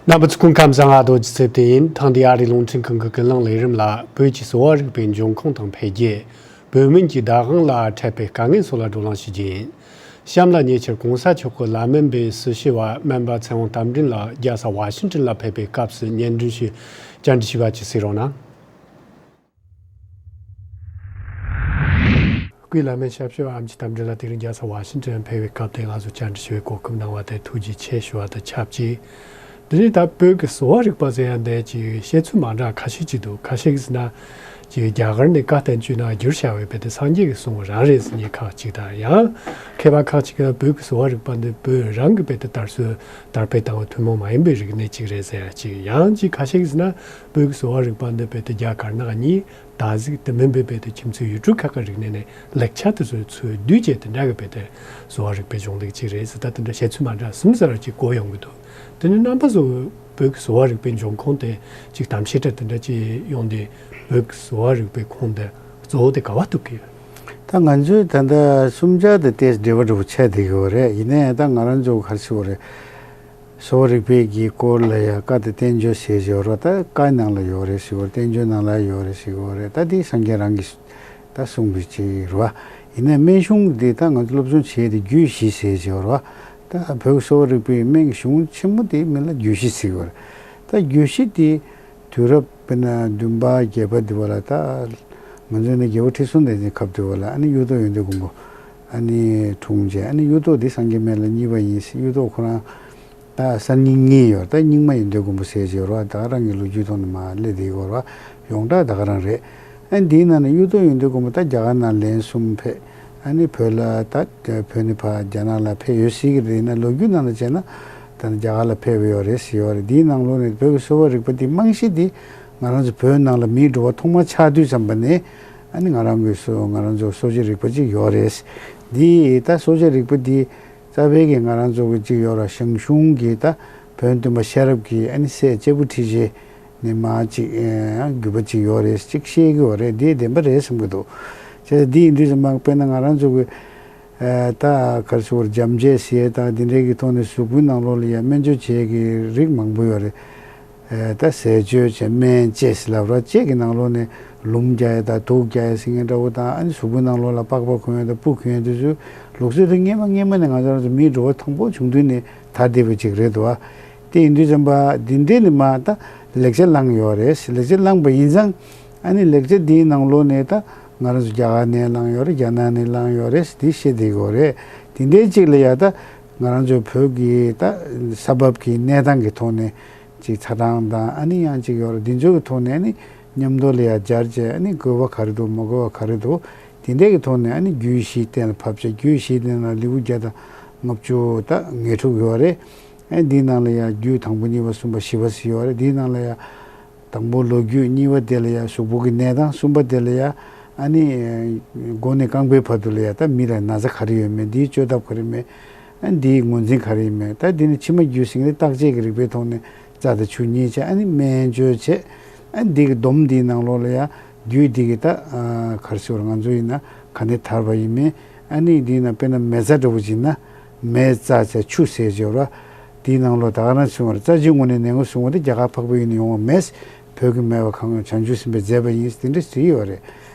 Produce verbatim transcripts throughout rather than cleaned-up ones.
རྣམ་པ་ཚོ་སྐུ་ཁམས་བཟང་། ཨ་རྡོ་རྗེ་ཚེ་བརྟན་ཡིན། ཐེངས་འདིའི་ཨ་རིའི་རླུང་འཕྲིན་ཁང་གི་ཀུན་གླེང་ལས་རིམ་ལ་བོད་ཀྱི་གསོ་བ་རིག་པའི་འབྱུང་ཁུངས་དང་འཕེལ་རྒྱས། བོད་སྨན་གྱི་བདག་དབང་ལ་འཕྲད་པའི་དཀའ་ངལ་སོགས་ལ་བགྲོ་གླེང་ཞུ་རྒྱུ་ཡིན། གཤམ་ལ་ཉེ་ཆར་གོང་ས་མཆོག་གི་བླ་སྨན་པའི་སྲི་ཞུ་བ་སྨན་པ་ཚེ་དབང་རྟ་མགྲིན་ལགས་རྒྱལ་ས་ཝ་ཤིང་ཏོན་ལ་ཕེབས་པའི་སྐབས་སུ་སྙན་སྒྲོན་ཞུས། བཅར་འདྲི་ཞུས་པ་ཅིག་གཟིགས་རོགས་གནང་། སྐུའི་བླ་སྨན་ཞབས་ཞུ་བ་ཨེམ་ཆི་རྟ་མགྲིན་ལགས་དེ་རིང་རྒྱལ་ས་ཝ་ཤིང་ཏོན་ཕེབས་པའི་སྐབས་དེར་ང་ཚོ་བཅར་འདྲི་ཞུ་བའི་གོ་སྐབས་གནང་བ་དེར་ཐུགས་རྗེ་ཆེ་ཞུ་བ་དང་ཆབས་ཅིག་དེ་ནས་ད་བོད་ཀྱི་གསོ་བ་རིག་པ་ཟེར་ཡ་འདི་ཅིག་བཤད་ཚུལ་མ་འདྲ་ཁ་ཤས་ཅིག་འདུག་ཁ་ཤས་ཀྱིས་ཟེར་ན་ཅིག་རྒྱ་གར་ནས་བཀའ་བསྟན་བཅོས་ནང་བསྒྱུར་བྱ་བའི་བོད་དུ་སངས་རྒྱས་ཀྱི་གསུང་རང་རེད་ཟེར་མཁན་ཁག་ཅིག་དང་། ཡང་མཁས་པ་ཁག་ཅིག་གིས་བོད་ཀྱི་གསོ་བ་རིག་པ་འདི་བོད་རང་གི་བོད་དུ་དར་སྲོལ་དར་སྤེལ་བཏང་བའི་ཐུན་མོང་མ་ཡིན་པའི་རིག་གནས་ཅིག་རེད་ཟེར་ཡ་ཅིག་ཡང་ཅིག་ཁ་ཤས་ཀྱིས་ཟེར་ན་བོད་ཀྱི་གསོ་བ་རིག་པ་འདི་བོད་དུ་རྒྱ་དཀར་ནག་གཉིས་ད་གཟིགས་དེ་མིན་པའི་བོད་དུ་ཁྱིམ་མཚེས་ཡུལ་གྲུ་ཁག་གི་རིག་གནས་ནས་ལེགས་ཆ་དེ་ཚོའི་ཚུལ་བསྡུས་བྱས་དེ་འདྲ་གི་བོད་དུ་གསོ་བ་རིག་པའི་གཞུང་ལུགས་ཅིག་རེད་ཟེར། ད་དེ་འདྲ་བཤད་ཚུལ་མ་འདྲ་གསུམ་ཙམ་ཅིག་གོ་ཡོང་གི་འདུག་དེ་ནི་རྣམ་པ་ཚོ་བོད་ཀྱི་གསོ་བ་རིག་པའི་འབྱུང་ཁུངས་དེ་ཅིག་གཏམ་བཤད་འདྲ་དེ་འདྲ་ཅིག་ཡོང་དུས་བོད་ཀྱི་གསོ་བ་རིག་པའི་ཁུངས་དེ་གཙོ་བོ་དེ་ག་བ་ཐུག་གི་ཡོད། ད་ང་ཚོས་ད་ལྟ་གསུམ་ཆར་དེ་ཏོག་ཙམ་འབྲེལ་བ་འདྲ་པོ་ཆགས་བསྡད་ཀྱི་ཡོད་རེད། ཡིན་ན་ཡང་ད་ང་རང་ཚོ་ག་རེ་ཟེར་དགོས་རེད། གསོ་བ་རིག་པའི་གི་སྐོར་ལ་ཡང་བཀའ་དང་བསྟན་བཅོས་ཟེར་བཞིན་ཡོད་རེད། ད་བཀའ་ནང་ལ་ཡོད་རེད་ཟེར་གྱི་ཡོད་རེད། བསྟན་བཅོས་ནང་ལ་ཡོད་རེད་ཟེར་གྱི་ཡོད་རེད། ད་དེ་སངས་རྒྱས་རང་གིས་ད་གསུངས་པའི་ཅིག་རེད་བ། ཡིན་ནའི་སྨན་གཞུང་འདི་ད་ང་ཚོ་སློབ་སྦྱོང་བྱེད་ཡས་དེ་རྒྱུད་བཞི་ཟེར་བཞིན་ཡོད་རེད་བ། ད་བོད་ཀྱི་གསོ་བ་རིག་པའི་སྨན་གྱི་གཞུང་ཆེན་མོ་དེའི་མིང་ལ་རྒྱུད་བཞི་ཟེར་གྱི་ཡོད་རེད། ད་རྒྱུད་བཞི་དེ་དུས་རབས་དཔེར་ན་བདུན་པ་བརྒྱད་པ་དེ་བ་ལ་ད་ང་ཚོ་ནི་རྒྱལ་པོ་ཁྲི་སྲོང་ལྡེ་བཙན་སྐབས་དེ་བ་ལ་ཨ་ནི་གཡུ་ཐོག་ཡོན་ཏན་མགོན་པོ་ཨ་ནི་འཁྲུངས་རྗེས་ཨ་ནི་གཡུ་ཐོག་འདི་སངས་རྒྱས་སྨན་བླ་གཉིས་པ་ཡིན། གཡུ་ཐོག་ཁོ་རང་ད་གསར་རྙིང་གཉིས་ཡོད། ད་རྙིང་མ་ཡོན་ཏན་མགོན་པོ་ཟེར་གྱི་ཡོད་རེད་བ། ད་ག་རང་གི་ལོ་རྒྱུས་ཐོག་ནས་མར་སླེབས་བསྡད་ཡོད་རེད་བ། ཡོངས་གྲགས་ད་ག་རང་རེད། ཨ་ནི་འདིའི་ནང་ནས་གཡུ་ཐོག་ཡོན་ཏན་མགོན་པོ་ད་རྒྱ་གར་ནང་ལན་གསུམ་ཕེབས། ཨ་ནི་བོད་ལ་ད་བོད་ནས་ཕར་རྒྱ་ནག་ལ་ཕེབས་ཡོད་སྲིད་ཀྱི་རེད། ཡིན་ན་ལོ་རྒྱུས་ནང་ལ་བྱས་ན་ད་རྒྱ་གར་ལ་ཕེབས་ཡོད་རེད་ཟེར་ཡོད་རེད། འདིའི་ནང་ལོགས་ནས་བོད་ཀྱི་གསོ་བ་རིག་པ་འདི་རྨང་གཞི་འདི་ང་རང་ཚོ་བོད་ནང་ལ་མིའི་འགྲོ་བ་ཐོག་མ་ཆགས་དུས་ཙམ་པ་ནས་ཨ་ནི་ང་རང་གི་གསོ་ང་རང་ཚོ་གསོ་བྱེད་རིག་པ་ཅིག་ཡོད་རེད། འདི་ད་གསོ་བྱེད་རིག་པ་འདི་རྩ་བའི་གི་ང་རང་ཚོ་གི་ཅིག་ཡོད་ར། ཞང་ཞུང་གི་ད་བོན་སྟོན་པ་ཤེས་རབ་ཀྱི་ཨ་ནི་སྲས་གཅེར་བུ་ཁྲི་རྗེ་ནས་མར་ཅིག་ཨ་བརྒྱུད་པ་ཅིག་ཡོད་རེད་ཅིག་བཤད་གི་ཡོད་རེད། འདི་བདེན་པ་རེད་བསམ་གི་འདུག་བྱས་ཙང་འདི་ཡིན་དུས་ཙམ་པ་དཔེར་ན་ང་རང་ཚོ་གི་ཨ་ད་ག་རེ་ཟེར་དགོས་རེད། འཇམ་དཔྱད་ཟེར་ཡས་དང་འདི་འདྲའི་གི་ཐོག་ནས་གཟུགས་པོའི་ནང་ལོགས་ལ་ཡ་སྨན་བཅོས་བྱེད་ཀྱི་རིགས་མང་པོ་ཡོད་རེད། ཨེ་ད་ཟས་སྤྱོད་བྱས་སྨན་དཔྱད་ཟེར་ལབ་ར། དཔྱད་ཀྱི་ནང་ལོགས་ནས་ལུམས་རྒྱག་ཡས་དང་དུགས་རྒྱག་ཡས་ཟེར་མཁན་འདྲ་བོ་དང་། ཨ་ནི་གཟུགས་པོའི་ནང་ལོགས་ལ་པགས་པ་གོན་ཡས་དང་སྤུ་གོན་ཡས་དེ་ཚོའི་ལུགས་སྲོལ་དེ་སྔས་མ་སྔས་མ་ནས་ང་ཚོ་རང་ཚོ་མིའི་འགྲོ་བ་དང་པོ་བྱུང་དུས་ནས་དར་བསྡད་པ་ཅིག་རེད་འདུག་བ། དེ་ཡིན་དུས་ཙམ་པ་འདི་འདྲའི་ནས་མར་ད་ལེགས་ཆ་བླངས་ཡོད་རེད། ལེགས་ཆ་བླངས་པ་ཡིན་ཙང་ཨ་ནི་ལེགས་ཆ་འདིའི་ནང་ལོགས་ནས་ད་ང་རང་ཚོ་རྒྱ་གར་ནས་བླངས་ཡོད་རེད། རྒྱ་ནག་ནས་བླངས་ཡོད་རེད། འདི་བཤད་བསྡད་ཀྱི་ཡོད་རེད། དེ་འདྲའི་ཅིག་ལ་ཡ་ད་ང་རང་ཚོའི་བོད་ཀྱི་ད་ས་བབ་ཀྱི་གནས་སྟངས་ཀྱི་ཐོག་ནས་ཅིག་ཚ་གྲང་དང་ཨ་ནི་ཡང་ཅིག་ཡོད་རེད། འདི་ཚོའི་ཐོག་ནས་ཨ་ནི་མཉམ་དུ་ལ་ཡ་སྦྱར་བྱས་ཨ་ནི་དགོས་པ་ག་རེ་འདུག་མ་དགོས་པ་ག་རེ་འདུག་དེ་འདྲའི་གི་ཐོག་ནས་ཨ་ནི་རྒྱུད་བཞི་གཏན་ལ་ཕབ་བྱས། རྒྱུད་བཞི་དེ་ནང་ལེའུ་བརྒྱ་དང་ལྔ་བཅུ་ད་ངེས་དྲུག་ཡོད་རེད། ཨ་འདིའི་ནང་ལ་ཡ་རྒྱུད་དང་པོ་གཉིས་པ་གསུམ་པ་བཞི་པ་ཟེར་ཡོད་རེད། འདིའི་ནང་ལ་ཡ་དང་པོ་ལོ་རྒྱུས། གཉིས་པ་དེ་ལ་ཡ་གཟུགས་པོ་གི་གནས་སྟངས། གསུམ་པ་དེ་ལ་ཡ་ཨ་ནི་མགོ་ནས་རྐང་པའི་བར་དུ་ལ་ཡ་ད་མི་ལ་ན་ཚ་ག་རེ་ཡོད་མེད། འདིའི་བཅོས་ཐབས་ག་རེ་མེད། ཨ་འདིའི་ངོས་འཛིན་ག་རེ་ཡིན་མེད། ད་འདི་ནི་ཕྱི་མ་རྒྱུད་ཟེར་མཁན་བརྟག་དཔྱད་ཀྱི་རིག་པའི་ཐོག་ནས་རྩ་དང་ཆུ་གཉིས་བྱས་ཨ་ནི་སྨན་བཅོས་བྱས། ཨ་འདི་གི་སྡོམ་འདིའི་ནང་ལོགས་ལ་ཡ་རྒྱུད་འདི་གི་ད་ག་རེ་ཟེར་བ། ང་ཚོ་ཡིན་ན་ག་ནས་དར་བ་ཡིན་མིན། ཨ་ནི་འདིའི་ནང་དཔེར་ན་མེ་བཙའ་འདྲ་བོ་ཅིག་ཡིན་ན་མེ་བཙའ་བྱས་ཆུ་བསྲེས་བྱས་ར། དེའི་ནང་ལོགས་ད་ག་རང་གསུངས་པ་རེད། རྩ་ཆུའི་ངོས་ནས་ནད་ངོ་གསུང་བ་དེ་རྒྱ་གར་འཕགས་པའི་ཡུལ་ནས་ཡོང་བ་མེད། བོད་ཀྱི་སྨན་པ་གང་བྱང་ཆུབ་སེམས་དཔའི་མཛད་པ་ཡིན། དེ་འདྲ་ཞིག་ཡོད་རེད།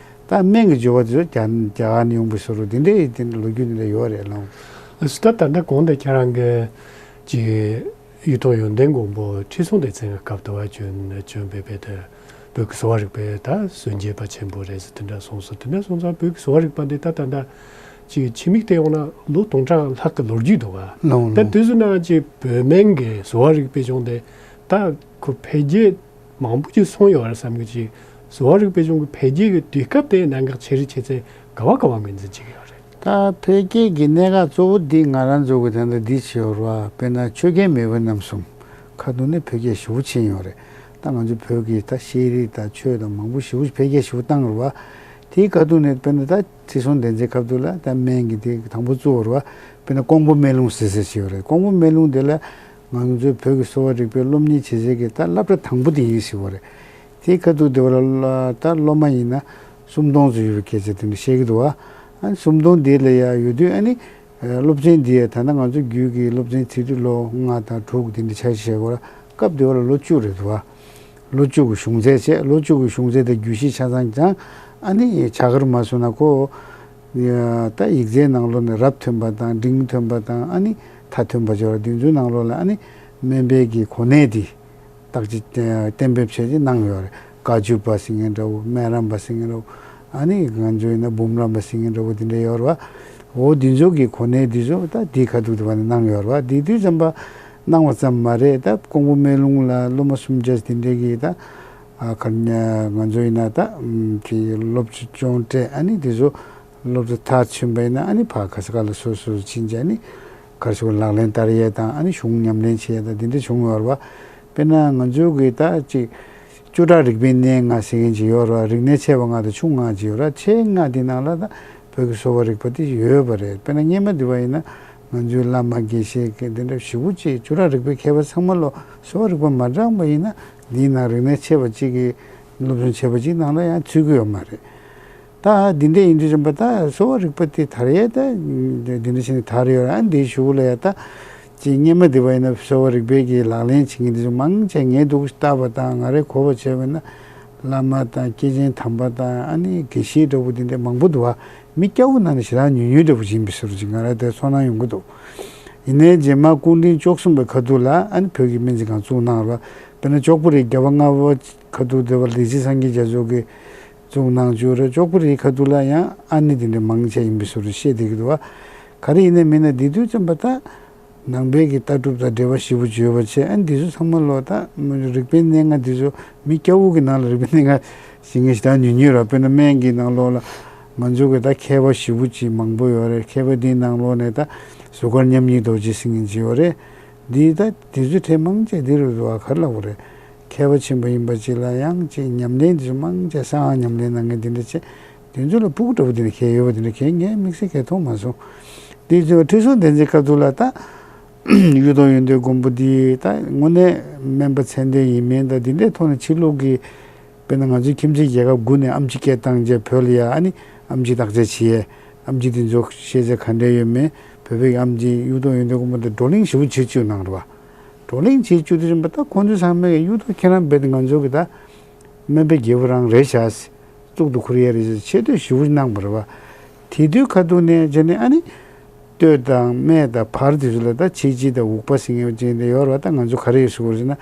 ད་སྨན་གྱི་སྦྱོར་བ་དེ་ཚོ་རྒྱ་རྒྱ་གར་ནས་ཡོང་བའི་བཟོ་འདྲ་དེ་འདྲའི་དེ་འདྲ་ལོ་རྒྱུས་དེ་འདྲ་ཡོད་རེད་ལགས། ཨ་སུ་ད་ད་ལྟ་གོང་དུ་ཁྱེད་རང་གིས་ཅིག་གཡུ་ཐོག་ཡོན་ཏན་མགོན་པོ་ཁྲི་སྲོང་ལྡེ་བཙན་གྱི་སྐབས་དུ་བ་བྱོན་བྱོན་པའི་བོད་དུ་བོད་ཀྱི་གསོ་བ་རིག་པའི་ད་སྲོལ་འབྱེད་པ་ཆེན་པོ་རེད་ཟེར་དེ་འདྲ་གསུངས་སོང་། དེ་འདྲ་སོང་ཙང་བོད་ཀྱི་གསོ་བ་རིག་པ་འདི་ད་ད་ལྟ་ཅིག་ཕྱི་མིག་བལྟས་ཡོང་ན་ལོ་སྟོང་ཕྲག་ལྷག་གི་ལོ་རྒྱུས་འདུག་ག་ལགས་ད་ལགས། དེ་ཚོའི་ནང་ཅིག་བོད་སྨན་གྱི་གསོ་བ་རིག་པའི་གཞུང་དེ་ད་ཁོ་འཕེལ་རྒྱས་མང་པོ་ཅིག་སོང་ཡོད་རེད་བསམ་གི། ཅིག་གསོ་བ་རིག་པའི་གཞུང་གི་འཕེལ་རྒྱས་ཀྱི་དུས་སྐབས་དེ་གནད་འགག་ཆེ་རུ་ཆེ་ཚད་ག་བ་ག་བ་ངོས་འཛིན་བྱེད་ཀྱི་ཡོད་རེད། ད་འཕེལ་རྒྱས་ཀྱི་གནད་འགག་གཙོ་བོ་འདི་ང་རང་ཚོ་གི་ད་ལྟ་འདི་བྱེད་ཡོད་རེད་བ། དཔེར་ན་ཆོས་རྒྱལ་མེས་དབོན་རྣམ་གསུམ་ཁ་ཐུག་ནས་འཕེལ་རྒྱས་ཞེ་པོ་ཕྱིན་ཡོད་རེད། ད་ང་ཚོ་བོད་ཀྱི་ད་ཤེས་རིག་དང་ཆོས་དང་མང་པོ་ཞེ་པོ་འཕེལ་རྒྱས་ཞེ་པོ་བཏང་ཡོད་རེད་བ། དེའི་ཁ་ཐུག་ནས་དཔེར་ན་ད་ཁྲི་སྲོང་ལྡེ་བཙན་ཁ་ཐུག་ལ་ད་སྨན་གྱི་དེ་དང་པོ་བཙུགས་ཡོད་རེད་བ། དཔེར་ན་ཀོང་པོ་སྨན་ལུང་ཟེར་ཟེར་ཞིག་ཡོད་རེད། ཀོང་པོ་སྨན་ལུང་དེ་ལ་ང་ཚོའི་བོད་ཀྱི་གསོ་བ་རིག་པའི་སློབ་གཉེར་བྱེད་སའི་གི་ད་སློབ་གྲྭ་དང་པོ་དེ་ཡིན་ཟེར་བ་རེད། དེའི་ཁ་ཐུག་དེ་བ་ལ་ད་སློབ་མ་ཡིན་ན་སུམ་སྟོང་ཙམ་ཡོད་པའི་སྐད་ཆ་དེ་འདྲ་བཤད་ཀྱི་འདུག་བ། ཨ་ནི་སུམ་སྟོང་དེ་ལ་ཡ་ཡོད་དུས་ཨ་ནི་སློབ་ཚན་དེ་ད་ལྟ་ང་ཚོ་རྒྱུད་ཀྱི་སློབ་ཚན་ཚིག་འབྲུ་ལོ་ལྔ་དང་དྲུག་དེ་འདྲ་ཆ་བཞག་གོ་ར། སྐབས་དེ་བར་ལོ་བཅུ་རེད་འདུག་བ། ལོ་བཅུ་གི་གཞུང་ཚད་བྱས། ལོ་བཅུ་གི་གཞུང་ཚད་དེ་རྒྱུད་བཞི་ཆ་ཚང་ཀྱང་ཨ་ནི་བྱ་དགར་མ་སོང་ན་ཁོ། ད་ཡིག་ཚད་ནང་ལོགས་ནས་རབ་ཐོན་པ་དང་འབྲིང་ཐོན་པ་དང་ཨ་ནི་མཐའ་ཐོན་པ་བྱས་པ་འདི་ཚོའི་ནང་ལོགས་ལ་ཨ་ནི་སྨན་པའི་གི་གོ་གནས་དེ་བརྟག་དཔྱད་གཏན་འབེབས་བྱས་ཏེ་གནང་ཡོད་རེད། བཀའ་བརྒྱུད་པ་ཟེར་མཁན་འདྲ་བོ། སྨན་རམས་པ་ཟེར་མཁན་འདྲ་བོ། ཨ་ནི་ང་ཚོ་ཡིན་ན་འབུམ་རམས་པ་ཟེར་མཁན་འདྲ་བོ་དེ་འདྲ་ཡོད་རེད་བ། འོ་འདི་ཚོ་གི་གོ་གནས་འདི་ཚོ་ད་དེའི་ཁ་ཐུག་དེ་བ་ནས་གནང་ཡོད་རེད་བ། དེ་དུས་ཙམ་པ་གནང་བ་ཙམ་མ་རེད། ད་ཀོང་པོ་སྨན་ལུང་ལ་སློབ་མ་སུམ་བརྒྱ་དེ་འདྲས་ཀྱིས་ད་ཨ་ཁ་ང་ཚོ་ཡིན་ན་ད་ཨམ་གི་སློབ་སྦྱོང་སྤྲད། ཨ་ནི་དེ་ཚོ་སློབ་གྲྭ་མཐར་ཕྱིན་པ་ཡིན་ན་ཨ་ནི་ཕར་ག་ས་ག་ལ་སོ་སོ་ཕྱིན་བྱས་ཨ་ནི་ག་རེ་ཟེར་དགོས། ལག་ལེན་བསྟར་ཡས་དང་ཨ་ནི་གཞུང་ཉམས་ལེན་བྱེད་ཡས་དང་དེ་འདྲ་བྱུང་ཡོད་རེད་བ། དཔེར་ན་ང་ཚོའི་གི་ད་ཅིག་བཅུ་ཕྲག་རིག་པའི་གནས་ལྔ་ཟེར་མཁན་ཅིག་ཡོད་རེད་བ། རིག་གནས་ཆེ་བ་ལྔ་དང་ཆུང་ལྔ་ཅིག་ཡོད་རེད། ཆེ་ལྔ་དེ་ནང་ལ་ད་བོད་ཀྱི་གསོ་བ་རིག་པ་དེ་ཡོད་པ་རེད། དཔེར་ན་སྔོན་མ་དེ་བ་ཡིན་ན་ང་ཚོའི་བླ་མ་དགེ་བཤེས་ཀྱི་དེ་འདྲ་ཞེ་པོ་ཅིག་བཅུ་ཕྲག་རིག་པའི་མཁས་པ་ཚང་མ་ལོ་གསོ་བ་རིག་པ་མ་དྲངས་པ་ཡིན་ན་འདིའི་ནང་རིག་གནས་ཆེ་བ་ཅིག་གི་སློབ་སྦྱོང་བྱས་པ་ཅིག་ནང་ལ་ཡང་ཚུད་ཀྱི་ཡོད་མ་རེད། ད་འདི་འདྲ་ཡིན་དུས་ཙམ་པ་ད་གསོ་བ་རིག་པ་དེ་དར་ཡས་ད་འདི་འདྲ་བྱས་ནས་དར་ཡོད་ར། འདིའི་གཞུག་ལ་ཡ་ད་ཅིག་སྔོན་མ་དེ་བ་ཡིན་ན་གསོ་བ་རིག་པའི་གི་ལག་ལེན་བྱེད་མཁན་དེ་ཚོ་མང་ཆེ་ངས་འདུག་ལྟ་བ་དང་ང་རའི་གོ་བ་བྱས་པ་ཡིན་ན་བླ་མ་དང་སྐྱེས་ཆེན་དམ་པ་དང་ཨ་ནི་དགེ་བཤེས་འདྲ་བོ་དེ་འདྲ་མང་པོ་འདུག་བ། མི་སྐྱ་བོ་ནང་ནས་ཞེ་དྲག་ཉུང་ཉུང་འདྲ་བོ་ཅིག་ཡིན་པའི་བཟོ་འདྲ་ཅིག་ང་ར་དེ་ཚོར་སྣང་ཡོང་གི་འདུག་ཡིན་ནའི་རྗེས་མ་སྐུ་ཕྲེང་བཅུ་གསུམ་པའི་ཁ་ཐུག་ལ་ཨ་ནི་བོད་ཀྱི་སྨན་རྩིས་ཁང་བཙུགས་གནང་བ། དཔེར་ན་ལྕོག་པོ་རིའི་རྒྱལ་བ་ལྔ་པ་ཁ་ཐུག་དེ་བ་ལི་ཙི་སངས་རྒྱས་རྒྱ་མཚོ་གིས་བཙུགས་གནང་བཅུག་རེད། ལྕོག་པོ་རིའི་ཁ་ཐུག་ལ་ཡང་ཨ་ནི་དེ་འདྲ་མང་ཆེ་ཡིན་པའི་བཟོ་འདྲ་བཤད་བསྡད་ཀྱི་འདུག་བ། ག་རེ་ཡིན་ན་མིན་ན་འདི་དུས་ཙམ་པ་ད་ནང་པའི་གི་ལྟ་གྲུབ་དང་འབྲེལ་བ་ཞེ་པོ་ཅིག་ཡོད་པ་བྱས། ཨ་ནི་འདི་ཚོ་ཚང་མ་ལོ་ད་རིག་པའི་གནས་ལྔ་འདི་ཚོ་མི་སྐྱ་བོ་གི་ནང་ལ་རིག་པའི་གནས་ལྔ་ཞེ་དྲག་ཉུང་ཉུང་ར། དཔེར་ན་སྨན་གྱི་ནང་ལོགས་ལ་ང་ཚོ་གི་ད་མཁས་པ་ཞེ་པོ་ཅིག་མང་པོ་ཡོད་རེད། མཁས་པ་འདིའི་ནང་ལོགས་ནས་ད་གཟུགས་དཀར་མཉམ་ཉིད་རྡོ་རྗེ་ཟེར་མཁན་ཅིག་ཡོད་རེད། འདི་ད་དེ་ཚོའི་གྲས་མང་ཆེ་འདི་རུ་འགྲོ་བ་ག་རེ་ལབ་དགོས་རེད། མཁས་པ་ཆེན་པོ་ཡིན་པ་ཅིག་ལ་ཡང་ཅིག་ཉམས་ལེན་དེ་ཚོ་མང་ཆེ་གསང་སྔགས་ཉམས་ལེན་གནང་མཁན་དེ་འདྲ་ཆེ། དེ་ཚོ་ལ་ཕྲུ་གུ་འདྲ་བོ་དེ་འདྲ་གས་ཡོད་པ་དེ་འདྲ་གས་ངས་དམིགས་བསལ་གས་མཐོང་མ་སོང་། དེ་ཚོ་ཁྲི་སྲོང་ལྡེ་བཙན་ཁ་ཐུག་ལ་ད་གཡུ་ཐོག་ཡོན་ཏན་མགོན་པོ་འདི་ད་དངོས་གནས་སྨན་པ་ཚད་ལྡན་ཡིན་མིན་དང་དེ་འདྲའི་ཐོག་ནས་ཕྱི་ལུགས་ཀྱི། དཔེར་ན་ང་ཚོའི་ཁྱིམ་མཚེས་རྒྱལ་ཁབ་དགུ་ནས་ཨེམ་ཆི་སྐད་བཏང་རྗེས་བོད་ལ་ཡ་ཨ་ནི་ཨེམ་ཆི་བརྟག་དཔྱད་བྱེད་ཡས། ཨེམ་ཆི་དེ་ཚོ་ཤེས་ཚད་ག་འདྲས་ཡོད་མེད། བོད་པའི་ཨེམ་ཆི་གཡུ་ཐོག་ཡོན་ཏན་མགོན་པོ་དེ་བགྲོ་གླེང་ཞེ་པོ་བྱེད་བཅུག་གནང་རེད་བ། བགྲོ་གླེང་བྱེད་བཅུག་དུས་ཙམ་པ་ད་ཁོང་ཚོ་ཚང་མས་གཡུ་ཐོག་ཁྱེད་རང་རྦད་དེ་ང་ཚོ་གི་ད་སྨན་པའི་རྒྱལ་པོ་རང་རེད་བཞག་ཟེར། གཙུག་ཏུ་འཁོར་ཡས་རེད་ཟེར་ཆེ་བསྟོད་ཞེ་པོ་གནང་བ་རེད་བ། དེ་དུས་ཁ་ཐུག་ནས་བྱས་ནས་ཨ་ནི། སྟོད་དང་སྨད་དང་བར་དེ་ཚོ་ལ་ད་ཕྱི་སྤྱི་དང་འུག་པ་ཟེར་མཁན་ཅིག་འདི་ཡོད་རེད་བ། ད་ང་ཚོ་ག་རེ་ཡོད་ཟེར་དགོས་ཟེར་ན།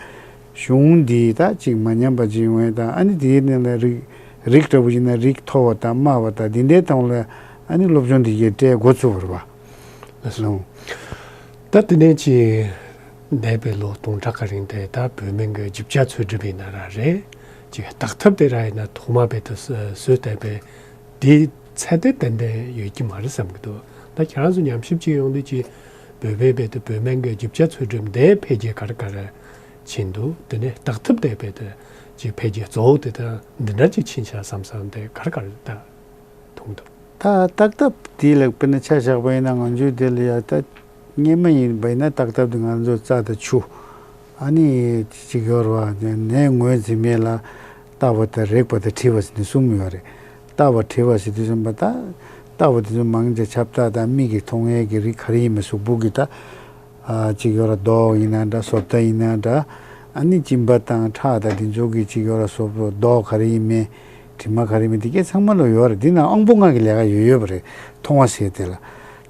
གཞུང་འདི་ད་ཅིག་མ་ཉམས་པ་ཅིག་ཡོང་ཡས་དང་ཨ་ནི་དེའི་ནང་ལ་རིགས་རིགས་འདྲ་བོ་ཡིན་ན་རིགས་མཐོ་བ་དང་དམའ་བ་དང་འདི་འདྲའི་སྟེང་ལ་ཨ་ནི་སློབ་སྦྱོང་འདི་གས་སྤྲད་འགོ་ཚུགས་པ་རེད་བ། ལགས་སོ། ད་དེ་ནས་ཅིག་འདས་པའི་ལོ་སྟོང་ཕྲག་ག་རིང་དེ་ད་བོད་སྨན་གྱི་རྒྱུ་ཆ་འཚོལ་སྒྲུབ་ཡིན་ན་ར་རེད། ཅིག་བརྟག་ཐབས་དེ་ར་ཡིན་ན་ཐོག་མ་རྦད་དེ་བཟོས་བསྡད་པའི་དེའི་ཚད་དེ་ཏན་ཏན་ཡོད་ཀྱི་མ་རེད་བསམ་གྱི་འདུག་ད་ཁྱེད་རང་ཚོ་ཉམས་ཞིབ་ཅིག་ཡོང་དུས་ཀྱི་བོད་པའི་རྦད་དེ་བོད་སྨན་གྱི་རྒྱུ་ཆ་འཚོལ་སྒྲུབ་འདིའི་འཕེལ་རྒྱས་ག་རེ་ག་རེ་ཕྱིན་འདུག་དེ་ནས་བརྟག་ཐབས་དེ་རྦད་དེ་ཅིག་འཕེལ་རྒྱས་གཙོ་བོ་དེ་ད་འདི་འདྲ་ཅིག་ཕྱིན་ཤག་བསམ་བསམ་དེ་ག་རེ་ག་རེ་ད་མཐོང་འདུག་ད་བརྟག་ཐབས་དེ་ལ་དཔེར་ན་ཆ་བཞག་པ་ཡིན་ན་ང་ཚོའི་དེ་ལ་ཡ་ད་སྔོན་མ་ཡིན་པ་ཡིན་ན་བརྟག་ཐབས་དེ་ང་ཚོ་རྩྭ་དང་ཆུ། ཨ་ནི་ཅིག་ཡོད་རེད་བ། ནད་ངོས་འཛིན་མཁན་ལ་བརྟག་པ་དང་རེག་པ་དང་དྲི་བ་ཟེར་ནས་གསུམ་ཡོད་རེད། བརྟག་པ་དྲི་བ་ཟེར་དུས་ཙམ་པ་ད་བརྟག་པ་དེ་ཚོ་མང་ཆེ་ཁྱབ་བརྡལ་དང་མིག་གིས་མཐོང་ཡས་ཀྱི་རིགས་ག་རེ་ཡིན་མིན་གཟུགས་པོ་གི་ད་ཨ་ཅིག་ཡོད་རེད། མདོག་ཡིན་ན་འདྲ། བཟོ་ལྟ་ཡིན་ན་འདྲ། ཨ་ནི་གཅིན་པ་དང་ཁྲག་དང་དེ་ཚོ་གི་ཅིག་ཡོད་རེད། བཟོ་མདོག་ག་རེ་ཡིན་མིན། དྲི་མ་ག་རེ་ཡིན་མིན་དེ་གས་ཚང་མ་ལ་ཡོད་རེད། འདི་ནང་དབང་པོ་ལྔ་གི་ལས་ཀ་ཡོད་ཡོད་པ་རེད། མཐོང་བ་ཟེར་དེ་ལ།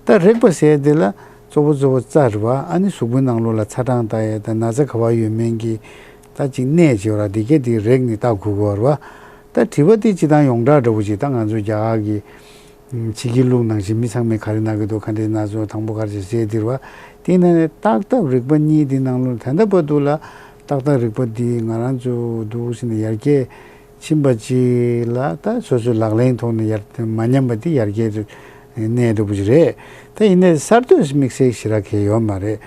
ད་རེག་པ་ཟེར་དེ་ལ་གཙོ་བོ་གཙོ་བོ་རྩ་རེད་བ། ཨ་ནི་གཟུགས་པོའི་ནང་ལོགས་ལ་ཚ་གྲང་ལྟ་ཡས་དང་ན་ཚ་ག་པར་ཡོད་མིན་གྱི་ད་ཅིག་གནས་ཅིག་ཡོད་རེད། དེ་གས་དེ་རེག་ནས་བརྟག་དགོས་ཀྱི་ཡོད་རེད་བ། ད་དྲི་བ་དེ་སྤྱིར་བཏང་ཡོངས་གྲགས་འདྲ་བོ་ཅིག་ད་ང་ཚོ་རྒྱ་གར་གྱི་ཕྱི་རྒྱལ་ལུགས་ནང་བཞིན་མི་ཚང་མས་ག་རེ་ན་གི་འདུག་ག་འདྲས་ན་ཚོ་དང་པོ་ག་རེ་ཟེར་དེ་རེད་བ། དེ་ནས་བརྟག་ཐབས་རིག་པ་གཉིས་དེ་ནང་ལོགས་ད་ལྟ་བར་དུ་ལ་བརྟག་ཐབས་རིག་པ་འདི་ང་རང་ཚོ་འདུག་ཟེར་ནས་ཡར་རྒྱས་ཕྱིན་པ་ཅིག་ལ་ད་སོ་སོའི་ལག་ལེན་ཐོག་ནས་ཡར་མ་ཉམས་པ་འདི་ཡར་རྒྱས་གནས་འདྲ་བོ་ཅིག་རེད། ད་ཡིན་ནའི་གསར་གཏོད་དམིགས་བསལ་ཞེ་དྲག་གང་ཡང་ཡོད་མ་རེད།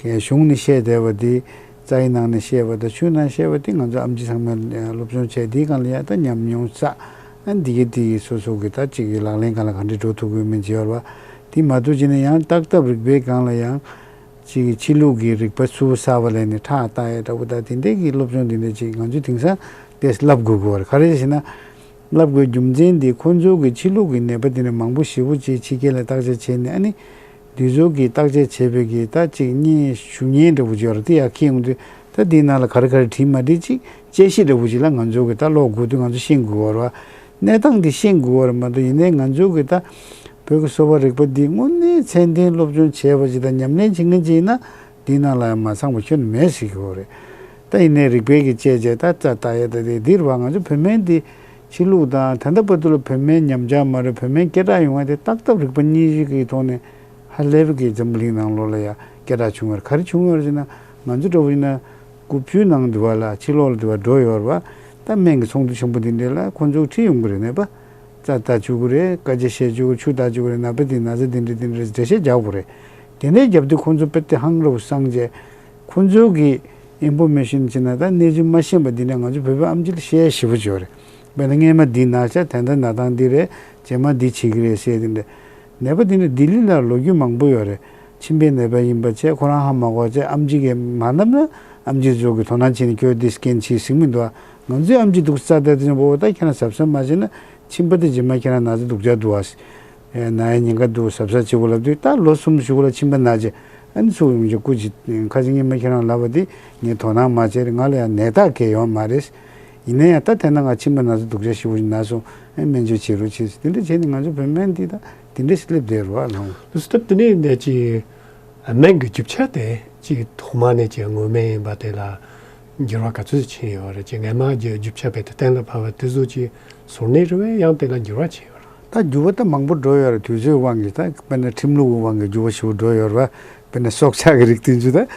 གཞུང་ནས་བཤད་བསྡད་པ་འདི་རྩ་བའི་ནང་ནས་བཤད་པ་དང་ཆུའི་ནང་བཤད་པ་འདི་ང་ཚོ་ཨེམ་ཆི་ཚང་མས་སློབ་སྦྱོང་བྱས། འདིའི་སྒང་ལ་ཡང་ད་ཉམས་མྱོང་བསགས། ཨ་འདི་གི་འདི་གི་སོ་སོ་གི་ད་ཅིག་གི་ལག་ལེན་སྒང་ལ་ག་འདྲས་འགྲོ་ཐུབ་ཀྱི་ཡོད་མེད་ཅིག་ཡོད་རེད་བ། དེ་མ་གཏོགས་བྱས་ན་ཡང་བརྟག་ཐབས་རིག་པའི་སྒང་ལ་ཡང་ཅིག་གི་ཕྱི་ལུགས་ཀྱི་རིག་པ་ཚུར་གསར་པ་ལེན་ནས་ཁྲག་བལྟ་ཡས་འདྲ་བོ་ད་དེ་འདྲས་ཀྱི་སློབ་སྦྱོང་དེ་འདྲས་ཅིག་ང་ཚོས་དེང་སང་དེ་བསླབ་དགོས་ཀྱི་ཡོད་རེད། ག་རེ་ཟེར་ན། བསླབ་དགོས་རྒྱུ་མཚན་འདི་ཁོང་ཚོ་གི་ཕྱི་ལུགས་ཀྱི་ནད་པ་དེ་འདྲ་མང་པོ་ཞེ་པོ་ཅིག་ཕྱི་རྒྱལ་ལ་བརྟག་དཔྱད་བྱས་ནས། ཨ་ནི་འདི་ཚོ་གི་བརྟག་དཔྱད་བྱས་པའི་གི་ད་ཅིག་གཉིད་ཞུ་ཉེན་འདྲ་བོ་ཅིག་ཡོད་རེད། དེ་ཡར་འཁྱེར་ཡོང་དུས་ ད་འདིའི་ནང་ལ་ག་རེ་ག་རེ་བྲིས་མ་བྲིས་ཅིག་དཔྱད་གཞི་འདྲ་བོ་ཅིག་ལ་ང་ཚོ་གི་ད་ཀློག་དགོས་དུས་ང་ཚོ་ཤེས་དགོས་པ་རེད་བ། གནས་སྟངས་འདི་ཤེས་དགོས་པ་རེད་མ་གཏོགས། ཡིན་ནའི་ང་ཚོ་གི་ད་བོད་ཀྱི་གསོ་བ་རིག་པ་འདི་དངོས་གནས་ཚད་ལྡན་སློབ་སྦྱོང་བྱས་པ་ཅིག་དང་ཉམས་ལེན་བྱེད་མཁན་ཅིག་ཡིན་ན། འདིའི་ནང་ལ་ཡང་མ་ཚང་བ་ཁྱོན་ནས་མེད་ཟེར་གྱི་ཡོད་རེད། ད་ཡིན་ནའི་རིག་པའི་གི་དཔྱད་བྱས་ད་རྩ་ལྟ་ཡ་ད་དེ་འདིར་བ་ང་ཚོ་བོད་སྨན་འདི་ཕྱི་ལུགས་དང་ད་ལྟ་བར་དུ་ལ་བོད་སྨན་ཉམས་ཆག་མ་རེད། བོད་སྨན་སྐད་གྲགས་ཡོང་བ་དེ་ཏག་ཏག་རིག་པ་གཉིས་ཀྱི་ཐོག་ནས་ཧ་ལས་པའི་གི་འཛམ་བུ་གླིང་ནང་ལོགས་ལ་ཡ་སྐད་གྲགས་བྱུང་བ་རེད། ག་རེ་བྱུང་བ་རེད་ཟེར་ན། ང་ཚོ་འདྲ་བོ་ཡིན་ན་དགུ་བཅུའི་ནང་དུ་བ་ལ་ཕྱི་ལོགས་ལ་དུ་བ་འགྲོ་ཡོད་རེད་བ། ད་སྨན་གྱི་ཚོགས་འདུ་ཆེན་པོ་འདི་འདྲ་ལ་ཁོང་ཚོ་ཁྲིད་ཡོང་གི་རེད། ནད་པ་རྩ་ལྟ་བཅུག་གི་རེད། སྐད་ཆ་བཤད་བཅུག་གི་རེད། ཆུ་བཏགས་བཅུག་གི་རེད། ནད་པ་འདི་ན་ཚ་འདི་འདྲ་འདི་འདྲ་རེད་འགྲེལ་བཤད་རྒྱག་དགོས་རེད། དེ་འདྲའི་རྒྱབ་དུས་ཁོང་ཚོ་དཔེ་དེ་ཧང་རབ་སངས་རྒྱས། ཁོང་ཚོ་གི་ཨིན་ཕོར་མེ་ཤིན་བྱས་ན་ད་གནས་ཚུལ་མ་ཤེས་པ་འདི་འདྲ་ང་ཚོ་བོད་པའི་ཨེམ་ཆི་ལ་བཤད་ཞིབ་པོ་བྱོས་རེད། དཔེར་ན་སྔས་མ་འདི་ན་ཆ་ད་ལྟ་ན་སྟངས་འདི་རེད། རྗེས་མ་འདི་བྱེད་ཀྱི་རེད་ཟེར་དེ་འདྲ། ནད་པ་འདི་འདྲ་ལྡི་ལི་ལ་ལོ་རྒྱུས་མང་པོ་ཡོད་རེད། མཆིན་པའི་ནད་པ་ཡིན་པ་བྱས་ཁོ་རང་ཧ་མ་གོ་བྱས་ཨེམ་ཆི་གིས་མ་བསྣབས་ན་ཨེམ་ཆི་ཚོ་གི་དོ་སྣང་བྱས་ནས་ཁྱོད་འདི་སི་ཀེན་བྱེད་ཟེར་གྱི་མི་འདུག་ཨ། ང་ཚོའི་ཨེམ་ཆི་འདུག་རྩ་ལྟ་དེ་ཚོ་འོ་ད་ཁྱེད་རང་གཟབ་གཟབ་མ་བྱས་ན་མཆིན་པ་དེ་རྗེས་མ་ཁྱེད་རང་ན་ཚ་སྡུག་ཅག་འདུག་ཨ། ན་ཡ་ཉེན་ཁ་འདུག་གཟབ་གཟབ་བྱེད་དགོས་ལབ་དུས་ད་ལོ་གསུམ་བཞི་གོ་ལ་མཆིན་པ་ན་བྱས་ཨ་ནི་ཚུར་ཡོང་བྱས་སྐུ་མཁྱེན། ཁ་ཅིག་སྔོན་མ་ཁྱེད་རང་ལབ་པ་དེ་ངས་དོ་སྣང་མ་བྱས་རེད། ང་ལ་ཡང་ནད་རྟགས་གང་ཡང་ཡོད་མ་རེད། ཡིན་ན་ཡང་ད་དེ་ན་ང་མཆིན་པ་ན་ཚ་སྡུག་ཅག་ཞེ་པོ་ཞིག་ན་སོང་། ཨེ་སྨན་བཅོས་བྱེད་རོགས་བྱེད་ཟེར་དེ་འདྲ་བྱས་ནས་ང་ཚོ་བོད་སྨན་འདི་ད་དེ་འདྲ་ཞིག་སླེབས་བསྡད་རོགས་ཨ་ལགས། ལུས་སྟབས་དེ་ནས་ནས་ཀྱི་སྨན་གྱི་རྒྱུ་ཆ་དེ་ཅིག་ཐོག་མ་ནས་ཀྱི་དངོས་སྨན་ཡིན་པ་དེ་ལ་འགྱུར་བ་ག་ཚོད་ཕྱིན་ཡོད་རེད། ཀྱི་སྔ་མ་གྱི་རྒྱུ་ཆ་བས་དེ་གཏན་ལ་ཕབ་པ་དེ་ཚོ་ཀྱི་ཟུར་ནས་རེད་བས་ཡང་དེ་ལ་འགྱུར་བ་ཕྱིན་ཡོད་རེད། ད་འགྱུར་བ་ད་མང་པོ་འགྲོ་ཡོད་རེད། དུས་ཚོད་དབང་གིས་ད་དཔེར་ན་ཁྲིམས་ལུགས་ཀྱི་དབང་གིས་འགྱུར་བ་ཞེ་པོ་འགྲོ་ཡོད་རེད་བ། དཔེར་ན་སྲོག་ཆགས་ཀྱི་རིགས་དེ་ཚོ་ད་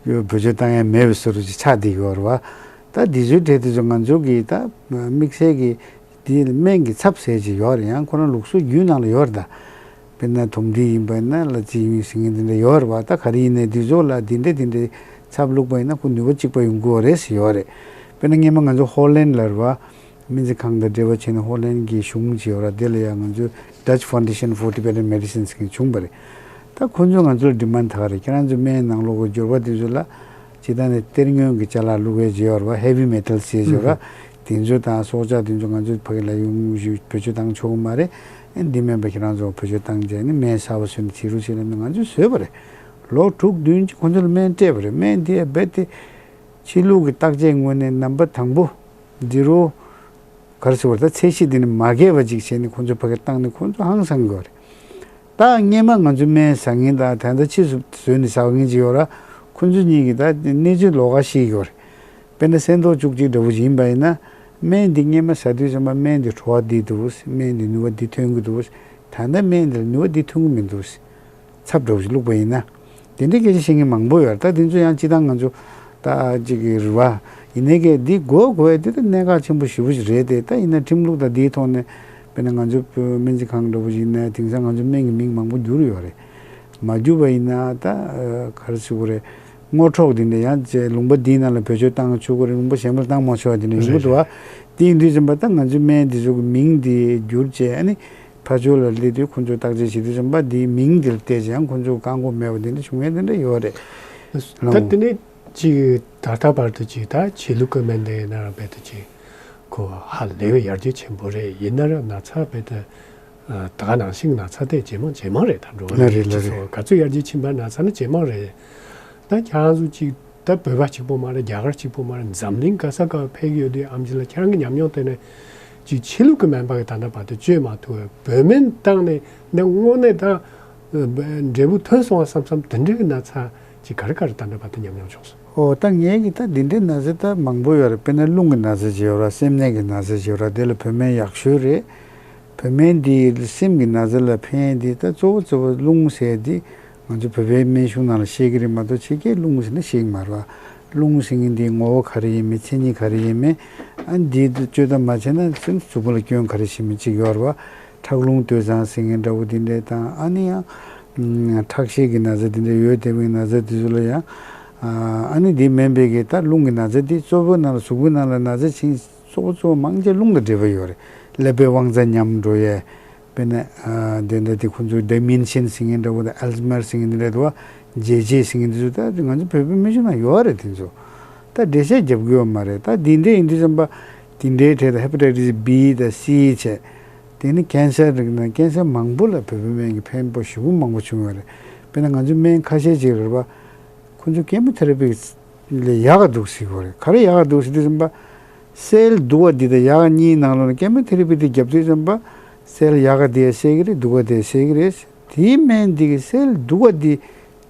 བེད་སྤྱོད་བཏང་ཡ་མེད་པའི་བཟོ་འདྲ་ཅིག་ཆགས་བསྡད་ཡོད་རེད་བ། ད་འདི་ཚོའི་གྲས་དེ་ཚོ་ང་ཚོ་གིས་ད་དམིགས་བསལ་གྱི་དེ་སྨན་གྱི་ཚབ་ཟེར་གྱི་ཡོད་རེད། ཡང་ཁོ་རང་ལུགས་སྲོལ་རྒྱུན་ནང་ལ་ཡོད་རེད་ད། དཔེར་ན་དོམ་མཁྲིས་ཡིན་པ་ཡིན་ན་གླ་རྩི་ཡིན་ཟེར་མཁན་དེ་འདྲ་ཡོད་རེད་བ། ད་ག་རེ་ཡིན་ནའི་འདི་ཚོ་ལ་འདི་འདྲ་འདི་འདྲའི་ཚབ་བླུགས་པ་ཡིན་ན་ཁོ་ནུས་པ་གཅིག་པ་ཡོང་གི་ཡོད་རེད་ཟེར་ཡོད་རེད། དཔེར་ན་སྔོན་མ་ང་ཚོ་ཧོ་ལན་ལ་རེད་བ། སྨན་རྩིས་ཁང་དང་འབྲེལ་བ་བྱས་ནས་ཧོ་ལན་གྱི་གཞུང་ཅིག་ཡོད་རེད། དེ་ལ་ཡང་ང་ཚོས་Dutch Foundation for Tibetan Medicine ཟེར་མཁན་བྱུང་བ་རེད། ད་ཁོ་ཚོས་ང་ཚོ་ལ་ཌི་མན་ཌི་བཏང་རེད། ཁྱེད་རང་ཚོ་སྨན་ནང་ལོགས་ཀྱི་འབྱོར་པ་དེ་ཚོ་ལ་ཇི་ལྟར་ནས་གཏེར་སྔོན་གྱི་ཅ་ལག་བླུགས་ཡས་ཅིག་ཡོད་རེད་བ། ཧེ་བི་མེ་ཊལ་ཟེར་ཅིག་ཡོད་རེད། དེ་ཚོ་དང་སྲོག་ཆགས་དེ་ཚོ་ང་ཚོས་ཕ་གི་ལ་ཡོང་བཞིན་བེད་སྤྱོད་བཏང་ཆོག་གི་མ་རེད། ཨེ་འདི་མིན་པ་ཁྱེད་རང་ཚོ་བེད་སྤྱོད་བཏང་བྱས་ནས་སྨན་གསར་པ་བཟོས་ནས་བྱེད་རོགས་བྱེད་ལབ་ནས་ང་ཚོས་བཟོས་པ་རེད། ལོ་དྲུག་བདུན་ཅིག་ཁོ་ཚོ་ལ་སྨན་སྤྲད་པ་རེད། སྨན་དེ་རྦད་དེ་ཕྱི་ལུགས་ཀྱི་བརྟག་དཔྱད་ངོས་ནས་རྣམ་པ་དང་པོ་ཛི་རོ་ག་རེ་ཟེར་བ་ད་ཚད་གཞི་དེ་ནི་མ་བརྒལ་བ་ཅིག་བྱས་ནས་ཁོ་ཚོ་ཕ་གིར་བཏང་ནས་ཁོ་ཚོ་ཧང་སང་གི་ཡོད་རེད། ད་སྔོན་མ་ང་ཚོ་སྨན་ཟ་མཁན་དང་ད་ལྟ་ཕྱིས་སུ་བཟོས་ནས་ཟ་མཁན་ཅིག་ཡོད་ར། ཁོ་ཚོ་གཉིས་ཀྱིས་ད་གནས་ཚུལ་ལོགས་ཀ་ཤེས་ཀྱི་ཡོད་རེད། དཔེར་ན་སེམས་ཐོག་བཅུ་གཅིག་འདྲ་བོ་ཞིག་ཡིན་པ་ཡིན་ན། སྨན་འདི་སྔོན་མ་ཟ་དུས་ཙམ་པ་སྨན་འདི་བྲོ་བ་འདི་འདུག་སྨན་འདི་ནུས་པ་འདི་ཐོན་གྱི་འདུག་ད་ལྟ་སྨན་འདི་ལ་ནུས་པ་འདི་ཐོན་གྱི་མི་འདུག་ཚབ་འདྲ་བོ་ཞིག་བླུགས་པ་ཡིན་ན། དེ་འདྲའི་སྐད་ཆ་བཤད་མཁན་མང་པོ་ཡོད་རེད། ད་དེ་ཚོ་ཡང་སྤྱི་བཏང་ང་ཚོ་ད་ཅིག་གི་རེད་བ། ཡིན་ནའི་གལ་འདི་དགོས་དགོས་དེ་ད་གནད་འགག་ཆེན་པོ་ཞེ་པོ་ཞིག་རེད་དེ། ད་ཡིན་ན་ཁྲིམས་ལུགས་དང་འདིའི་ཐོག་ནས་དཔེར་ན་ང་ཚོ་བོད་སྨན་རྩིས་ཁང་འདྲ་བོ་ཞིག་ཡིན་ན་དེང་སང་ང་ཚོ་སྨན་གྱི་མིང་མང་པོ་བསྒྱུར་ཡོད་རེད། མ་བསྒྱུར་བ་ཡིན་ན་ད་ག་རེ་ཟེར་དགོས་རེད། སྔོ་ཁྲོག་དེ་འདྲ་ཡང་ཅེ་ལུང་པ་འདིའི་ནང་ལ་བེད་སྤྱོད་བཏང་ཆོག་གི་རེད། ལུང་པ་གཞན་པ་ལ་བཏང་མ་ཆོག་པ་དེ་འདྲ་ཡོང་གི་འདུག་བ། དེ་ཡིན་དུས་ཙམ་པ་ད་ང་ཚོའི་སྨན་འདི་ཚོ་གི་མིང་འདི་བསྒྱུར་བྱས་ཨ་ནི་ཕར་ཕྱོགས་ལ་སླེབས་དུས་ཁོ་ཚོས་བརྟག་དཔྱད་བྱེད་དུས་ཙམ་པ་འདིའི་མིང་འདི་ལ་བལྟས་ཀྱང་ཁོ་ཚོ་བཀག་འགོག་མེད་པ་འདི་འདྲ་བྱུང་ཡས་དེ་འདྲ་ཡོད་རེད། ད་དེ་ནས་ཅིག་ད་ལྟ་བར་དུ་ཅིག་ད་ཆོས་ལུགས་ཀྱི་སྨན་དེ་ན་ར་བལྟས་ཏེ་ཅིག་ཁོ་ཧ་ལས་པའི་ཡར་རྒྱས་ཆེན་པོ་རེད། ཡིན་ན་ར་ན་ཚ་བལྟས་ཏེ། ད་ག་ནང་བཞིན་ན་ཚ་དེ་ཇེ་མང་ཇེ་མང་རེད། ད་འགྲོ་བ་ལ་རེད་ལ་རེད། ཚོ་ག་ཚོད་ཡར་རྒྱས་ཕྱིན་པ་ན་ཚ་ནི་ཇེ་མང་རེད། ད་ཁྱེད་རང་ཚོ་ཅིག་ད་བོད་པ་གཅིག་པོ་མ་རེད། རྒྱ་གར་གཅིག་པོ་མ་རེད། འཛམ་གླིང་ག་ས་ག་ཕེབས་ཀྱི་ཡོད་དུས་ཨམ་ཆི་ལ་ཁྱེད་རང་གི་ཉམས་མྱོང་དེ་ནས་ཅིག་ཕྱི་ལུགས་ཀྱི་སྨན་པ་གི་ད་ལྟ་བར་དུ་བཅོས་མ་ཐུབ་པའི་བོད་སྨན་བཏང་ནས་ནས་དངོས་གནས་ད་འབྲས་བུ་ཐོན་སོང་བ་བསམ་བསམ་དེ་འདྲའི་གི་ན་ཚ་ཅིག་ག་རེ་ག་རེ་ད་ལྟ་བར་དུ་ཉམས་མྱོང་བྱུང་སོང་། ཨོ་ད་ངས་གི་ད་འདི་འདྲའི་ན་ཚ་ད་མང་པོ་ཡོད་རེད། དཔེར་ན་རླུང་གི་ན་ཚ་ཅིག་ཡོད་རེད། སེམས་ནད་ཀྱི་ན་ཚ་ཅིག་ཡོད་རེད། དེ་ལ་བོད་སྨན་ཡག་ཤོས་རེད། བོད་སྨན་འདི་སེམས་ཀྱི་ན་ཚ་ལ་ཕན་འདི་ད་གཙོ་བོ་གཙོ་བོ་རླུང་ཟེར་འདི་ང་ཚོ་བོད་པའི་སྨན་གཞུང་ནང་ལ་བཤད་ཀྱི་རེད་མ་གཏོགས་ཕྱི་རྒྱལ་རླུང་ཟེར་ན་བཤད་ཀྱི་མ་རེད་བ། རླུང་ཟེར་མཁན་འདི་ངོ་བོ་ག་རེ་ཡིན་མིན་མཚན་ཉིད་ག་རེ་ཡིན་མིན་ཨ་འདི་བཅོས་ཐབས་མ་བྱས་ན་སེམས་གཟུགས་པོ་ལ་སྐྱོན་ག་རེ་ཞིག་མིན་ཅིག་ཡོད་རེད་བ། ཁྲག་རླུང་སྟོད་འཚངས་ཟེར་མཁན་འདྲ་བོ་འདི་འདྲ་དང་ཨ་ནི་ཡང་ཁྲག་ཤེད་ཀྱི་ན་ཚ་འདི་འདྲ་ཡོད་དེ་བའི་ན་ཚ་འདི་ཚོ་ལ་ཡང་ཨ་ནི་འདི་མིན་པའི་གི་ད་རླུང་གི་ན་ཚ་འདི་གཙོ་བོ་ནང་ལ་གཟུགས་པོའི་ནང་ལ་ན་ཚ་ཕྱིན་གཙོ་བོ་གཙོ་བོ་མང་ཆེ་རླུང་དང་འབྲེལ་བ་ཡོད་རེད། ཀླད་པའི་དབང་རྩ་ཉམས་འགྲོ་ཡས། དཔེར་ན་ཨ་དེ་འདྲ་དེ་ཁོ་ཚོས་ཌི་མེན་ཤན་ཟེར་མཁན་འདྲ་བོ་དང་ཨལ་ཛི་མེར་ཟེར་མཁན་འདི་འདྲ་འདུག་བ། ཇེ་ཇེ་ཟེར་མཁན་འདི་ཚོ་ད་ང་ཚོ་བོད་པའི་སྨན་གཞུང་ནང་ཡོད་རེད། དེ་ཚོ་ད་འགྲེལ་བཤད་རྒྱབ་དགོས་ཡོད་མ་རེད། ད་འདི་འདྲ་ཡིན་དུས་ཙམ་པ་དེ་འདྲའི་གྲས་དང་ཧེ་པ་ཊའི་ཊི་སི་བི་དང་སི་བྱས། དེ་ནི་ཀན་སར་རིགས་དང་ཀན་སར་མང་པོ་ལ་བོད་པའི་སྨན་གྱི་ཕན་པ་ཞེ་པོ་མང་པོ་བྱུང་ཡོད་རེད། དཔེར་ན་ང་ཚོའི་སྨན་ཁ་ཤས་ཅིག་རེད་པ། ཁོ་ཚོ་ཀེ་མོ་ཐེ་ར་པི་ ལས་ཡག་ག་འདུག་ཟེར་གྱི་ཡོད་རེད། ག་རེ་ཡག་ག་འདུག་ཟེར་དུས་ཙམ་པ། སེལ་སྡུག་པ་འདི་དང་ཡག་ག་གཉིས་ནང་ལོགས་ལ་ཀེ་མོ་ཐེ་ར་པི་འདི་བརྒྱབ་དུས་ཙམ་པ། སེལ་ཡག་ག་དེ་སེལ་གྱི་རེད། སྡུག་ག་དེ་སེལ་གྱི་རེད། དེའི་སྨན་འདི་གིས་སེལ་སྡུག་པ་འདི་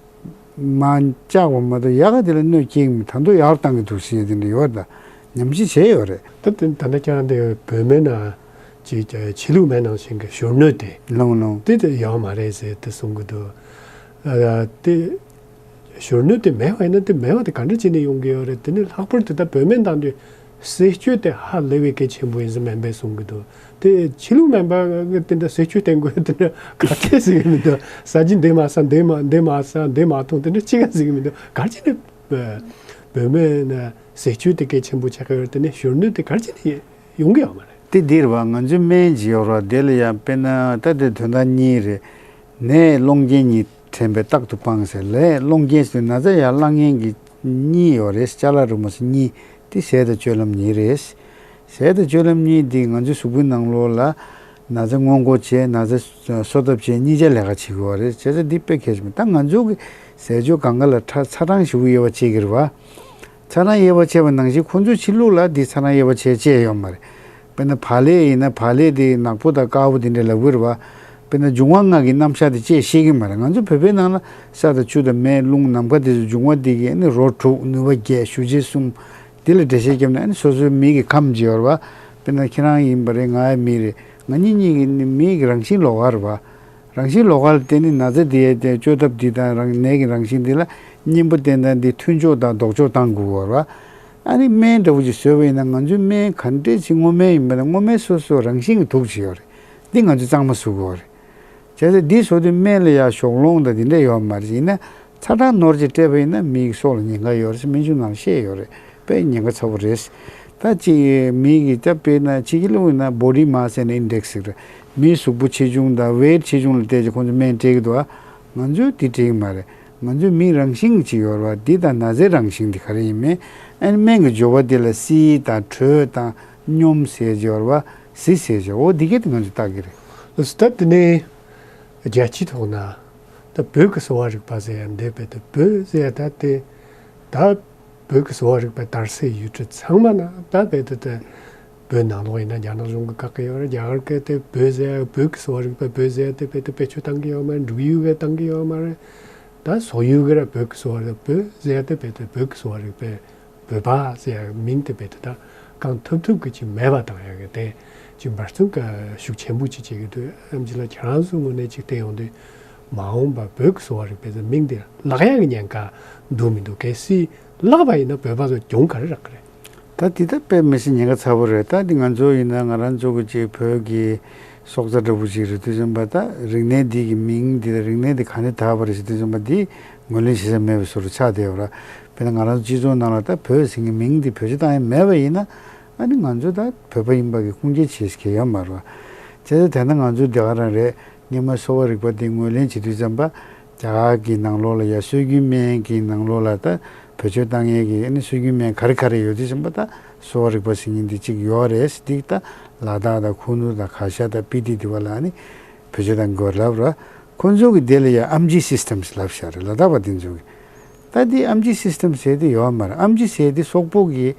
མར་བཅག་པ་མ་གཏོགས་ཡག་ག་དེ་ལ་གནོད་སྐྱེལ་གྱི་མེད། ད་དུང་ཡག་རུ་བཏང་གི་འདུག་ཟེར་དེ་འདྲ་ཡོད་རེད། ད་ཉམས་ཞིབ་བྱས་ཡོད་རེད། ད་དེ་ད་ལྟ་ཁྱེད་རང་འདི་བོད་སྨན་ན་ཅིག་ཕྱི་ལུགས་སྨན་ནང་བཞིན་གྱི་ཞོར་སྣོད་དེ། ལོང་ལོང་། དེ་དེ་ཡོད་མ་རེད་ཟེར་དེ་གསུང་གི་འདུག་ཨ། དེ་ཞོར་སྣོད་དེ་མེད་པ་ཡིན་ན། དེ་མེད་པ་དེ་ག་འདྲ་བྱས་ནས་ཡོང་གི་ཡོད་རེད། དེ་ནི་ལྷག་པར་དུ་ད་བོད་སྨན་བཏང་དུས་ཟས་སྤྱོད་དེ་ཧ་ལས་པའི་གལ་ཆེན་པོ་ཡིན་ཟེར་སྨན་པས་གསུང་གི་འདུག་དེ་ཕྱི་ལུགས་སྨན་པ་གིས་དེ་འདྲ་ཟས་སྤྱོད་བསྟེན་དགོས་དེ་འདྲ་ག་འདྲ་ཟེར་གི་མི་འདུག་ཟ་རྒྱུ་འདི་མ་ཟ། འདི་མ་འདི་མ་ཟ། འདི་མ་འཐུང་། དེ་འདྲ་ཅི་ག་ཟེར་གི་མི་འདུག་ག་རེ་བྱས་ནས་བོད་སྨན་ན་ཟས་སྤྱོད་དེ་གལ་ཆེན་པོ་ཆགས་ཀྱི་ཡོད་རེད། དེ་ནི་ཞོར་སྣོད་དེ་ག་རེ་བྱས་ནས་ཡོང་གི་ཡོད་མ་རེད། དེ་འདིར་བ་ང་ཚོའི་སྨན་ཅིག་ཡོད་རེད། དེ་ལ་ཡང་དཔེར་ན་ད་དེ་དོན་དག་གཉིས་རེད། ནད་སློང་རྐྱེན་གཉིས་དྲན་པས་རྟག་ཏུ་སྤང་ཟེར་ལས། སློང་རྐྱེན་ཟེར་དུས་ན་ཚ་ཡར་བསླང་མཁན་གྱི་གཉིས་ཡོད་རེད། ཅ་ལག་རུ་མ་སོ་གཉིས་དེ་ཟས་དང་སྤྱོད་ལམ་གཉིས་རེད། ཟས་དང་སྤྱོད་ལམ་གཉིས་དེ་ང་ཚོའི་གཟུགས་པོའི་ནང་ལོགས་ལ་ན་ཚ་སྔོན་འགོག་བྱེད། ན་ཚ་གསོ་ཐབས་བྱེད། གཉིས་ཆ་ལས་ཀ་བྱེད་དགོས་པ་རེད། བྱས་ཙང་འདི་དཔེ་གལ་ཆེན་པོ། ད་ང་ཚོ་གི་ཟས་སྤྱོད་སྒང་ག་ལ་ཁྲ་ཚ་གྲང་ཞེ་པོ་དབྱེ་བ་ཕྱེ་གི་རེད་བ། ཚ་གྲང་དབྱེ་བ་ཕྱེ་བ་ནང་བཞིན་ཁོང་ཚོའི་ཕྱི་ལུགས་ལ་འདི་ཚ་གྲང་དབྱེ་བ་ཕྱེ་བྱས་ཡོད་མ་རེད། དཔེར་ན་བག་ལེབ་ཡིན་ན་བག་ལེབ་དེ་ནག་པོ་དང་དཀར་པོ་དེ་འདྲ་ལབ་ཀྱི་རེད་བ། དཔེར་ན་འབྱུང་བ་ལྔ་གི་རྣམ་གཞག་དེ་བཅས་ཤེས་ཀྱི་མ་རེད། ང་ཚོ་བོད་པའི་ནང་ལ་ས་དང་ཆུ་དང་མེ་རླུང་ནམ་མཁའ་དེ་ཚོ་འབྱུང་བ་དེ་གི་ཨ་ནི་རོ་དྲུག་ནུས་པ་བརྒྱད་ཞུ་རྗེས་གསུམ། དེ་ལ་འགྲེལ་བཤད་བརྒྱབ་ན་ཨ་ནི་སོ་སོའི་མི་གི་ཁམས་ཅིག་ཡོད་རེད་བ། དཔེར་ན་ཁྱེད་རང་ཡིན་པ་རེད། ང་ཡང་མི་རེད། ང་གཉིས་གཉིས་ཀྱི་ནི་མི་གི་རང་བཞིན་ལོགས་ཀ་རེད་བ། རང་བཞིན་ལོགས་ཀ་ལ་བརྟེན་ནས་ན་ཚ་དེ་ཡས་དེ་བཅོས་ཐབས་འདི་དང་རང་ནད་ཀྱི་རང་བཞིན་འདི་ལ་གཉེན་པོ་བསྟེན་སྟངས་འདི་མཐུན་ཕྱོགས་དང་ལྡོག་ཕྱོགས་བཏང་དགོས་པ་རེད་བ། ཨ་ནི་སྨན་འདྲ་བོ་ཅིག་བཟོས་པ་ཡིན་ན་ང་ཚོའི་སྨན་ག་འདྲས་ཅིག་སྔོ་སྨན་ཡིན་པ་དང་སྔོ་སྨན་སོ་སོ་རང་བཞིན་གྱི་དུག་ཅིག་ཡོད་རེད། འདི་ང་ཚོས་གཙང་མ་བཟོ་དགོས་པ་རེད། བྱས་ཙང་འདི་བཟོ་དུས་སྨན་ལ་ཡང་ཞོགས་སློང་དང་འདི་འདྲས་ཡོད་མ་རེད། ཡིན་ན་ཚ་གྲང་ནོར་ཅིག་སྤྲད་པ་ཡིན་ན་མི་གི་སྲོག་ལ་ཉེན་ཁ་ཡོད་རེད་ཟེར་སྨན་གཞུང་ནང་བཤད་ཡོད་རེད། དཔེ་ཉེན་ཁ་ཚ་པོ་རེད། ད་ཅིག་མི་གི་ད་དཔེར་ན་ཕྱི་རྒྱལ་ལུགས་ཡིན་ན་body mass and index ཟེར་རེད། མིའི་གཟུགས་པོ་ཆེ་ཆུང་དང་weight ཆེ་ཆུང་ལ་བལྟས་ཀྱི་ཁོང་ཚོ་སྨན་སྤྲད་ཀྱི་འདུག་ཨ། ང་ཚོས་འདི་སྤྲད་ཀྱི་མ་རེད། ང་ཚོའི་མིའི་རང་བཞིན་ཅིག་ཡོད་རེད་བ། འདི་དང་ན་ཚའི་རང་བཞིན་འདི་ག་རེ་ཡིན་མིན། ཨ་ནི་སྨན་གྱི་སྦྱོར་བ་འདི་ལ་བསིལ་དང་དྲོད་དང་སྙོམས་ཟེར་གྱི་ཡོད་རེད་བ། བསིལ་ཟེར་གྱི་ཡོད་རེད། འོ་འདི་གས་དེ་ང་ཚོས་བལྟ་གི་རེད། ལགས་སོ། ད་དེ་ནས་རྒྱལ་སྤྱིའི་ཐོག་ན་ད་བོད་ཀྱི་གསོ་བ་རིག་པ་ཟེར་ཡ་འདི་བོད་དུ་བོད་ཟེར་ཡ་ད་དེ་ད་བོད་ཀྱི་གསོ་བ་རིག་པའི་དར་སའི་ཡུལ་གྲུ་ཚང་མ་ན་ད་བོད་དུ་དེ་བོད་ནང་ལོགས་ཡིན་ན་རྒྱ་ནག་གཞུང་གི་བཀག་གི་ཡོད་རེད། རྒྱ་གར་གྱི་དེ་བོད་ཟེར་ཡ་བོད་ཀྱི་གསོ་བ་རིག་པ་བོད་ཟེར་ཡ་དེ་བོད་དུ་བེད་སྤྱོད་བཏང་གི་ཡོད་མ་རེད། འབྲུག་ཡུལ་གྱི་བཏང་གི་ཡོད་མ་རེད། ད་སོག་ཡུལ་གྱི་ར་བོད་ཀྱི་གསོ་བ་རིག་པ་བོད་ཟེར་ཡ་དེ་བོད་དུ་བོད་ཀྱི་གསོ་བ་རིག་པའི་བོད་པ་ཟེར་ཡ་མིང་དེ་བོད་དུ་ད་གང་ཐུབ་ཐུབ་ཀྱི་ཅིག་མེད་པ་བཏང་ཡ་གི་དེ་ཅིག་འབད་བརྩོན་ག་ཤུགས་ཆེན་པོ་ཅིག་བྱེད་ཀྱི་འདུག་ཨེམ་ཆི་ལགས་ཁྱེད་རང་ཚོའི་ངོས་ནས་ཅིག་བལྟས་ཡོང་དུས་མ་འོངས་པ་བོད་ཀྱི་གསོ་བ་རིག་པའི་མིང་དེ་བརླག་ཡ་གི་ཉེན་ཁ་འདུག་མི་འདུག་གལ་སྲིད་བརླག་པ་ཡིན་ན་བོད་པ་ཚོ་གྱོང་ག་རེ་རག་གི་རེད། ད་འདི་ད་དཔེ་མི་སྲིད་ཉེན་ཁ་ཚ་པོ་རེད། ད་འདི་ང་ཚོ་ཡིན་ན་ང་རང་ཚོ་གི་ཅིག་བོད་ཀྱི་སྲོག་རྩ་འདྲ་པོ་ཅིག་རེད་དུས་ཙམ་པ། ད་རིག་གནས་འདི་གི་མིང་འདི་དང་རིག་གནས་འདི་ག་ནས་དར་བ་རེད་ཟེར་དུས་ཙམ་པ། འདི་ངོས་ལེན་བྱེད་ས་མེད་པའི་བཟོ་འདྲ་ཆགས་བསྡད་ཡོད་ར། དཔེར་ན་ང་རང་ཚོ་སྤྱི་ཚོགས་ནང་ལ་ད་བོད་ཟེར་མཁན་མིང་འདི་བེད་སྤྱོད་བཏང་ཡ་མེད་པ་ཡིན་ན། ཨ་ནི་ང་ཚོ་ད་བོད་པ་ཡིན་པ་གི་ཁུངས་སྐྱེལ་བྱེད་ས་གང་ཡང་ཡོད་མ་རེད་བ། བྱས་ཙང་དེ་ན་ང་ཚོ་དེ་ག་རང་རེད། སྔོན་མ་གསོ་བ་རིག་པ་འདི་ངོས་ལེན་བྱེད་དུས་ཙམ་པ། རྒྱ་གར་གྱི་ནང་ལོགས་ལ་ཡ་སྲོལ་རྒྱུན་སྨན་གྱི་ནང་ལོགས་ལ་ད་བེད་སྤྱོད་བཏང་ཡས་ཀྱི་ཨ་ནི་སྲོལ་རྒྱུན་སྨན་ག་རེ་ག་རེ་ཡོད་དུས་ཙམ་པ། ད་གསོ་བ་རིག་པ་ཟེར་མཁན་འདི་གཅིག་ཡོད་རེད། འདི་ད་ལ་དྭགས་དང་ཁུ་ནུ་དང་གྷ་ཤ་དང་སྤི་ཏི་འདི་བ་ལ་ཨ་ནི་བེད་སྤྱོད་བཏང་དགོས་ལབ་ར། ཁོ་ཚོ་གི་དེ་ལ་ཡ་ཨམ་ཆི་སིས་ཊམ་ལབ་བཞག་རེད། ལ་དྭགས་པ་འདི་ཚོ་གི། ད་འདི་ཨམ་ཆི་སིས་ཊམ་ཟེར་དེ་ཡོད་མ་རེད། ཨམ་ཆི་ཟེར་དེ་སོག་པོ་གི་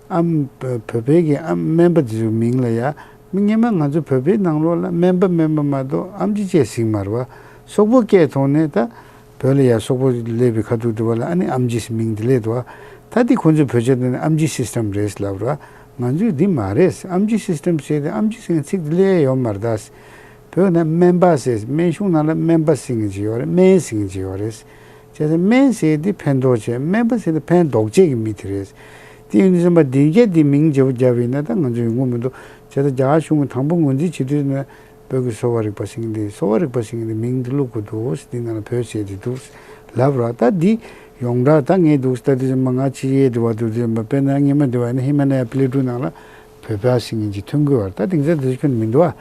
ཨམ། བོད་པའི་གི་ཨམ་སྨན་པ་དེ་ཚོའི་མིང་ལ་ཡ། མི་སྔོན་མ་ང་ཚོ་བོད་པའི་ནང་ལོགས་ལ་སྨན་པ་སྨན་པ་མ་གཏོགས་ཨམ་ཆི་ཅེས་ཟེར་གྱི་མ་རེད་བ། སོག་པོ་སྐད་ཐོག་ནས་ད་བོད་ལ་ཡ་སོག་པོ་སླེབས་པའི་ཁ་ཐུག་དེ་བ་ལ་ཨ་ནི་ཨམ་ཆི་ཟེར་མིང་དེ་སླེབས་འདུག་བ། ད་དེ་ཁོ་ཚོས་བེད་སྤྱོད་བཏང་ནས་ཨམ་ཆི་སིས་ཊམ་རེད་ལབ་ར། ང་ཚོས་འདི་མ་རེད། ཨམ་ཆི་སིས་ཊམ་ཟེར་དེ་ཨམ་ཆི་ཟེར་མཁན་ཚིག་དེ་སླེབས་ཡོད་མ་རེད་ད། བོད་ན་སྨན་པ་ཟེར། སྨན་གཞུང་ནང་ལ་སྨན་པ་ཟེར་མཁན་ཅིག་ཡོད་རེད། སྨན་ཟེར་མཁན་ཅིག་ཡོད་རེད། བྱས་ཙང་སྨན་ཟེར་དེ་ཕན་འདོགས་བྱེད། སྨན་པ་ཟེར་དེ་ཕན་འདོགས་བྱེད་ཀྱི་མི་དེ་རེད། དེ་ཡིན་དུས་ཙམ་པ་འདི་གས་དེ་མིང་བརྗེ་པོ་བརྒྱབ་པ་ཡིན་ན་ད་ང་ཚོ་ཡོང་གི་མི་འདུག་བྱས་ཙང་རྒྱ་གར་གཞུང་གིས་དང་པོ་ངོས་འཛིན་བྱེད་དུས་ན་བོད་ཀྱི་གསོ་བ་རིག་པ་ཟེར་མཁན་དེ། གསོ་བ་རིག་པ་ཟེར་མཁན་དེ་མིང་འདི་བླུག་དགོས་འདུག་འདི་ནང་ལ་བོད་ཟེར་དེ་འདུག་ལབ་ར། ད་འདི་ཡོངས་གྲགས་ད་ངས་འདུག་ལྟ་དུས་ཙམ་པ་ང་ཕྱི་རྒྱལ་དུ་བ་འདུག་དུས་ཙམ་པ། དཔེར་ན་སྔོན་མ་དུ་བ་ནི་ཧི་མ་ལ་ཡ་པླེ་ཊུ་ནང་ལ་བོད་པ་ཟེར་མཁན་ཅིག་ཐོན་གྱི་ཡོད་རེད། ད་དེང་སང་དེ་ཚོ་ཁྱོན་མི་འདུག་ཨ།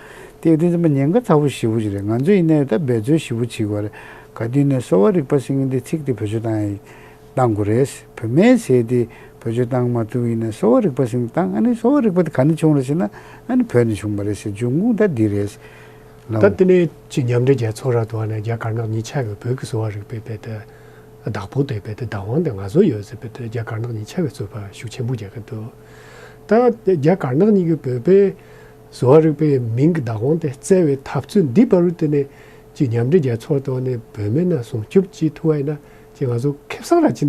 དེ་ཡོད་དུས་ཙམ་པ་ཉེན་ཁ་ཚ་པོ་ཞེ་པོ་ཅིག་རེད། ང་ཚོ་ཡིན་ནའི་ད་འབད་རྩོལ་ཞེ་པོ་བྱེད་དགོས་རེད། ག་དུས་ནས་གསོ་བ་རིག་པ་ཟེར་མཁན་དེ་ཚིག་དེ་བེད་སྤྱོད་བཏང་ཡ་བཏང་དགོས་རེད། བོད་སྨན་ཟེར་དེ་བེད་སྤྱོད་བཏང་མ་ཐུབ་ཡིན་ན་གསོ་བ་རིག་པ་ཟེར་མཁན་བཏང་། ཨ་ནི་གསོ་བ་རིག་པ་དེ་ག་ནས་བྱུང་རེད་ཟེར་ན། ཨ་ནི་བོད་ནས་བྱུང་བ་རེད་ཟེར། འབྱུང་ཁུངས་ད་འདི་རེད་ལབ། ད་དེ་ནས་ཅིག་མཉམ་འབྲེལ་རྒྱལ་ཚོགས་ར་དུ་བ་ནས་རྒྱ་དཀར་ནག་གཉིས་ཆ་གི་བོད་ཀྱི་གསོ་བ་རིག་པའི་དཔེ་དེ། བདག་པོ་དེ་བས་ཏེ་བདག་དབང་དེ་ང་ཚོ་ཡོད་ཟེར་བས་ཏེ་རྒྱ་དཀར་ནག་གཉིས་ཆ་བའི་རྩོད་པ་ཤུགས་ཆེན་པོ་རྒྱག་གི་འདུག་ད་རྒྱ་དཀར་ནག་གཉིས་ཀྱིས་བོད་པའི་གསོ་བ་རིག་པའི་མིང་གི་བདག་དབང་དེ་བཙལ་བའི་འཐབ་རྩོད་འདི་བར་དུ་ནས་ཅིག་མཉམ་འབྲེལ་རྒྱལ་ཚོགས་ཐོག་ནས་བོད་མི་ན་སྲུང་སྐྱོབ་བྱེད་ཐུབ་པ་ཡིན་ན་ཅིག་ང་ཚོ་ཁེ་བཟང་ར་ཅིག་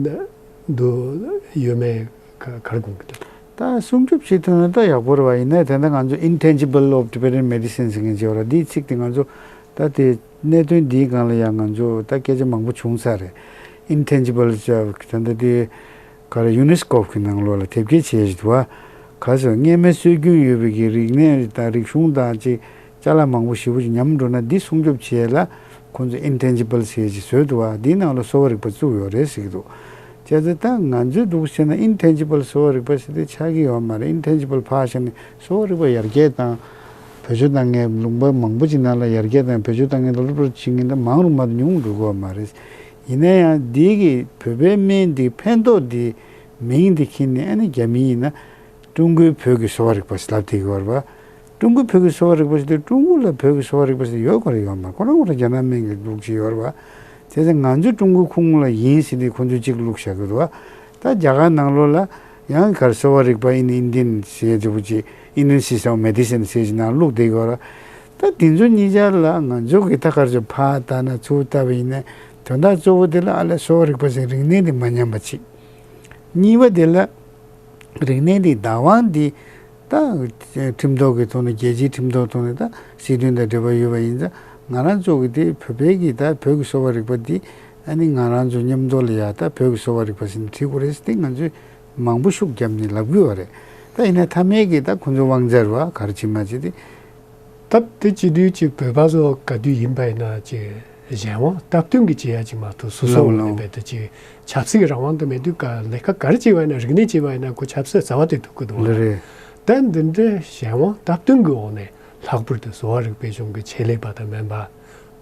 འདུག་ཡོད་མེད་ག་ག་རེ་དགོངས་ཀྱི་འདུག་ད་སྲུང་སྐྱོབ་བྱེད་ཐུབ་ན་ད་ཡག་པོ་རེད་བ། ཡིན་ནའི་དེ་འདྲ་ང་ཚོ་Intangible of Tibetan Medicine ཟེར་མཁན་ཅིག་ཡོད་ར། འདིའི་ཚིག་དེ་ང་ཚོ་ད་དེ་གནད་དོན་འདིའི་སྒང་ལ་ཡང་ང་ཚོ་ད་སྐད་ཆ་མང་པོ་བྱུང་ཚར་རེད། Intangible ཟེར་ད་ལྟ་དེ་ག་རེ་ཡུ་ནེ་སི་ཀོ་གི་ནང་ལོགས་ལ་དེབ་སྐྱེལ་བྱས་ཤིག་འདུག་བ། ག་ཟེར་སྔས་མའི་སྲོལ་རྒྱུན་ཡོད་པའི་གི་རིག་གནས་དང་རིག་གཞུང་དང་ཅིག་ཅ་ལག་མང་པོ་ཞེ་པོ་ཅིག་ཉམས་འགྲོ་ན་འདི་སྲུང་སྐྱོབ་བྱེད་ཡས་ལ་ཁོང་ཚོ་Intangible ཟེར་ཅིག་བཟོས་འདུག་བ། འདིའི་ནང་ལ་གསོ་བ་རིག་པ་བཙུགས་ཡོད་རེད་ཟེར་གི་འདུག་བྱས་ཙང་ད་ང་ཚོས་འདུག་བྱས་ན་Intangible གསོ་བ་རིག་པ་ཟེར་དེ་ཆགས་ཀྱི་ཡོད་མ་རེད། Intangible ཕར་བཞག་ནས་གསོ་བ་རིག་པ་ཡར་རྒྱས་དང་བེད་སྤྱོད་བཏང་མཁན་ལུང་པ་མང་པོ་ཅིག་ནང་ལ་ཡར་རྒྱས་དང་བེད་སྤྱོད་བཏང་མཁན་སློབ་ཕྲུག་བྱེད་མཁན་ད་མང་རུ་མ་གཏོགས་ཉུང་རུ་འགྲོ་གི་ཡོད་མ་རེད། ཡིན་ན་ཡང་འདི་གི་བོད་པའི་སྨན་འདི་ཕན་ཐོགས་འདི་མིང་འདི་ཁྱེར་ནས་ཨ་ནི་རྒྱ་མི་ཡིན་ན་ཀྲུང་གོའི་བོད་ཀྱི་གསོ་བ་རིག་པ་ཟེར་ལབ་བསྡད་ཀྱི་ཡོད་རེད་པ། ཀྲུང་གོའི་བོད་ཀྱི་གསོ་བ་རིག་པ་ཟེར་དུས་ཀྲུང་གོ་ལ་བོད་ཀྱི་གསོ་བ་རིག་པ་ཟེར་ཡོད་ཁོ་རང་ཡོད་མ་རེད། ཁོ་རང་ཁོ་རང་རྒྱ་ནག་སྨན་གྱི་བླུགས་ཀྱི་ཡོད་རེད་པ། དེ་ཚེ་ང་ཚོས་ཀྲུང་གོའི་ཁོངས་ལ་ཡིན་ཟེར་དུས་ཁོ་ཚོས་གཅིག་བླུགས་བཞག་གི་འདུག་པ། ད་རྒྱ་གར་ནང་ལོགས་ལ་ཡང་གར་གསོ་བ་རིག་པ་in Indian ཟེར་དེ་བོ་ཅིག Indian System of Medicine ཟེར་ཅིག་ནང་བླུགས་བསྡད་ཡོད་རེད། ད་དེ་ཚོ་གཉིས་ཆར་ལ་ང་ཚོ་གི་ད་གར་ཚོ་ཕར་ལྟ་ན་ཚུར་ལྟ་བ་ཡིན་ན་དོན་དག་གཙོ་བོ་དེ་ལ་ཨ་ལས་གསོ་བ་རིག་པ་ཟེར་རིག་གནས་དེ་མ་ཉམས་པ་ཅིག་གཉིས་པ་དེ་ལ་རིག་གནས་དེ་བདག་དབང་དེ་ད་ཁྲིམས་ཐོག་གི་ཐོག་ནས་རྒྱལ་སྤྱིའི་ཁྲིམས་ཐོག་ཐོག་ནས་ད་སྲིད་དོན་དང་འབྲེལ་བ་ཡོད་པ་ཡིན་ཙང་ང་རང་ཚོ་གི་དེ་བོད་པའི་གི་ད་བོད་ཀྱི་གསོ་བ་རིག་པ་དེ་ཨ་ནི་ང་རང་ཚོ་མཉམ་དུ་ལ་ཡ་ད་བོད་ཀྱི་གསོ་བ་རིག་པ་ཟེར་ནས་བྲིས་དགོས་རེད་ཟེར་ཏེ་ང་ཚོས་མང་པོ་ཤུགས་བརྒྱབ་ནས་ལབ་དགོས་པ་རེད། ད་ཡིན་ན་མཐའ་མའི་གི་ད་ཁོང་ཚོ་དབང་ཆ་རེད་བ། ག་རེ་བྱེད་མ་བྱེད་དེ། སྟབས་བདེ་སྤྱི་འཐུས་ཀྱི་བོད་པ་ཚོ་ག་དུས་ཡིན་པ་ཡིན་ན་ཅིག་གཞན་དབང་སྟབས་བསྟུན་གྱི་བྱེད་ཡ་ཅིག་མ་གཏོགས་སོ་སོ་ལའོ་ལའོ་ནས་རྦད་དེ་ཅིག་ཆབ་སྲིད་ཀྱི་རང་དབང་དུ་མེད་དུས་ཀ་ལས་ཀ་ག་རེ་བྱེད་པ་ཡིན་ན་རིག་གནས་བྱེད་པ་ཡིན་ན་ཁོ་ཆབ་སྲིད་རྩ་བ་དེ་ཐུག་གི་འདུག་ལ་རེད། ད་འདི་འདྲའི་གཞན་དབང་སྟབས་བསྟུན་གྱི་འོག་ནས་ལྷག་པར་དུ་གསོ་བ་རིག་པའི་གཞུང་གི་ཆེད་ལས་པ་དང་མིན་པ།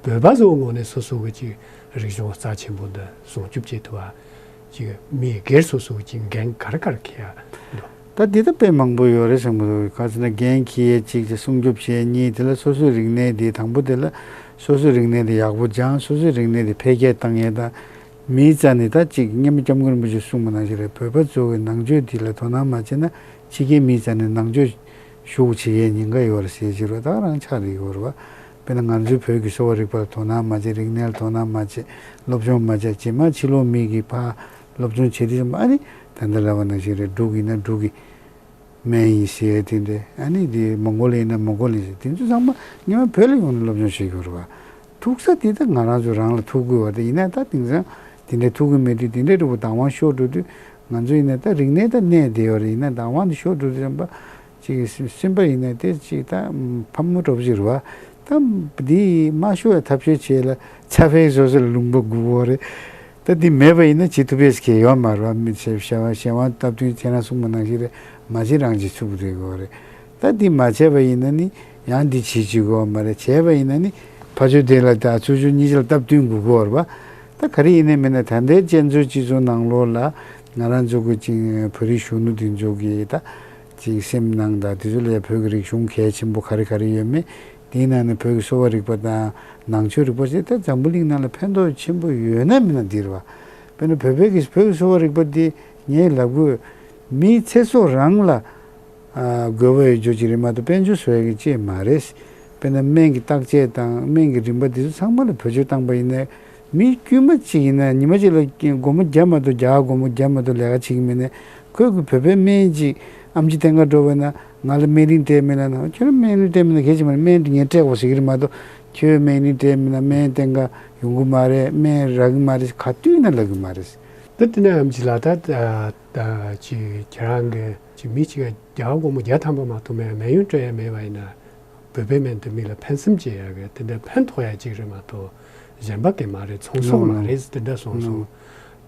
བོད་པ་ཚོའི་ངོས་ནས་སོ་སོ་གི་ཅིག་རིག་གཞུང་རྩ་ཆེན་པོ་འདི་སྲུང་སྐྱོབ་བྱེད་ཐུབ་པ་ཅིག་མི་སྒེར་སོ་སོ་གི་ཅིག་འགན་ག་རེ་ག་རེ་འཁྱེར་ཡ་འདུག་ད་འདི་ལྟ་དཔེ་མང་པོ་ཡོད་རེད་བསམ་གི་འདུག་ག་ཚོད་ན་འགན་འཁྱེར་ཡས་གཅིག་དེ་སྲུང་སྐྱོབ་བྱེད་ཡས་གཉིས་དེ་ལ་སོ་སོའི་རིག་གནས་དེ་དང་པོ་དེ་ལ་སོ་སོའི་རིག་གནས་དེ་ཡག་པོ་སྦྱང་། སོ་སོའི་རིག་གནས་དེ་འཕེལ་རྒྱས་བཏང་ཡས་དང་མིའི་རྩ་ནས་ད་གཅིག་སྔོན་མ་སྐྱབས་མགོན་རིན་པོ་ཆེས་གསུངས་པ་ནང་བཞིན་རེད། བོད་པ་ཚོ་གི་ནང་ཆོས་དེ་ལ་དོ་སྣང་མ་བྱས་ན་ཕྱི་རྒྱལ་མིའི་རྩ་ནས་ནང་ཆོས་ཞུགས་བྱེད་ཡས་ཉེན་ཁ་ཡོད་རེད་ཟེར་གྱི་རེད། ད་རང་ཆགས་རེད་ཡོད་རེད་བ། དཔེར་ན་ང་ཚོའི་བོད་ཀྱི་གསོ་བ་རིག་པ་ལ་དོ་སྣང་མ་བྱས། རིག་གནས་ལ་དོ་སྣང་མ་བྱས། སློབ་སྦྱོང་མ་བྱས། རྗེས་མ་ཕྱི་ལོགས་མི་གིས་ཕར་སློབ་སྦྱོང་བྱེད་དུས་ཙམ་པ་ཨ་ནི་ད་ལྟ་ལབ་པ་ནང་བཞིན་རེད། འབྲུག་ཡིན་ན་འབྲུག་གི་སྨན་ཡིན་ཟེར་དེ་འདྲ། ཨ་ནི་དེ་མོང་གོ་ལི་ཡིན་ན་མོང་གོ་ལི་ཟེར། དེ་ཚོ་ཚང་མ་སྔོན་མ་བོད་ལ་ཡོང་ནས་སློབ་སྦྱོང་བྱེད་དགོས་རེད་བ། ཐུག་ས་དེ་ད་ང་རང་ཚོ་རང་ལ་ཐུག་དགོས་བ། དེ་ཡིན་ན་ད་དེང་སང་དེ་འདྲ་ཐུག་གི་མེད་དུས་དེ་འདྲ་འདྲ་བོ་བདག་དབང་ཤོར་འགྲོ་དུས་ང་ཚོ་ཡིན་ན་ད་རིག་གནས་ད་གནས་བསྡད་ཡོད་རེད། ཡིན་ན་བདག་དབང་དེ་ཤོར་འགྲོ་དུས་ཙམ་པ་ཅིག་སེམས་པ་ཡིན་ན་དེ་ཅིག་ད་ཕམ་མོ་འདྲ་བོ་ཅིག་རེད་བ། ད་འདི་མ་ཤོར་བའི་ཐབས་ཤེས་བྱེད་ལ་ཚ་བའི་བཟོ་བཟོ་ལ་ལུང་པ་སྒུག་གོ་རེད། ད་འདི་མེད་པ་ཡིན་ན་བྱེད་ཐུབ་ཡས་ཀྱི་ཡོད་མ་རེད་བ། མི་ཚེ་གཞན་དབང་གཞན་དབང་སྟབས་བསྟུན་ཁྱེད་རང་གསུངས་པ་ནང་བཞིན་རེད། མ་བྱེད་རང་བྱེད་ཚུགས་རེད་གོ་རེད། ད་འདི་མ་བྱས་པ་ཡིན་ན་ནི་ཡང་འདི་བྱེད་བྱེད་དགོས་མ་རེད། བྱས་པ་ཡིན་ན་ནི་ཕར་ཕྱོགས་དེ་ལ་ད་ཚུར་ཕྱོགས་གཉིས་ཆ་ལ་སྟབས་བསྟུན་དགོས་གོ་རེད་བ། ད་ག་རེ་ཡིན་ནའི་མིན་ན་ད་ལྟའི་བཙན་བྱོལ་སྤྱི་ཚོགས་ནང་ལོགས་ལ་ང་རང་ཚོ་གི་ཅིག་བོད་རིགས་གཞོན་ནུ་དེ་ཚོ་གི་ད་ཅིག་སེམས་ནང་དང་དེ་ཚོ་ལ་བོད་ཀྱི་རིག་གཞུང་གལ་ཆེན་པོ་ག་རེ་ག་རེ་ཡོད་མེད། དེའི་ནང་ནས་བོད་ཀྱི་གསོ་བ་རིག་པ་དང་ནང་ཆོས་རིག་པ་ཞེས་ད་འཛམ་བུ་གླིང་ནང་ལ་ཕན་ཐོགས་ཆེན་པོ་ཡོད་ན་མིན་ན་འདི་རེད་བ། དཔེར་ན་བོད་པའི་གི་བོད་ཀྱི་གསོ་བ་རིག་པ་འདི་ངས་ལབ་དགོས། མིའི་ཚེ་སྲོག་རང་ལ་ཨ་དགོས་པ་ཡོད་རྒྱུ་ཅིག་རེད་མ་གཏོགས་དཔལ་འབྱོར་བཟོ་ཡ་གི་ཅིག་མ་རེད། དཔེར་ན་སྨན་གྱི་བརྟག་དཔྱད་དང་སྨན་གྱི་རིན་པ་འདི་ཚོ་ཚང་མ་ལ་བེད་སྤྱོད་བཏང་པ་ཡིན་ན། མི་དཀྱུས་མ་གཅིག་ཡིན་ན་ཉི་མ་གཅིག་ལ་སྒོར་མོ་བརྒྱ་མ་གཏོགས། རྒྱ་གར་སྒོར་མོ་བརྒྱ་མ་གཏོགས་ལས་ཀ་བྱེད་ཀྱི་མེད་ན། ཁོས་ཀྱི་བོད་པའི་སྨན་གཅིག་ཨེམ་ཆི་བསྟེན་ག་འགྲོ་བས་ན་ང་ལ་སྨན་རིན་སྤྲད་མེད་ལབ་ན། ཁྱོད་རང་སྨན་རིན་སྤྲད་མེད་ན་གལ་ཆེ་མ་རེད། སྨན་དེ་ངས་སྤྲད་དགོས་ཟེར་གྱི་རེད་མ་གཏོགས། ཁྱོད་སྨན་རིན་སྤྲད་མེད་ན་སྨན་བསྟེན་ག་ཡོང་གི་མ་རེད། སྨན་རག་གི་མ་རེད། ག་དུས་ན་ལབ་གི་མ་རེད། ད་དེ་ནས་ཨེམ་ཆི་ལགས། ད་ད་ཅིག་ཁྱེད་རང་གི་ཅིག་མི་གཅིག་ག་རྒྱ་གར་སྒོར་མོ་བརྒྱ་ཐམ་པ་མ་གཏོགས་མེད། སྨན་ཡོན་སྤྲད་ཡ་མེད་པ་ཡིན་ན། བོད་པའི་སྨན་དེ་མི་ལ་ཕན་སེམས་སྐྱེ་ཡག་གི་དེ་འདྲ་ཕན་ཐོགས་ཡག་ཅིག་རེད་མ་གཏོགས་གཞན་པ་གི་མ་རེད། ཚོང་ཟོག་མ་རེད་དེ་འདྲ་གསུངས་སོང་།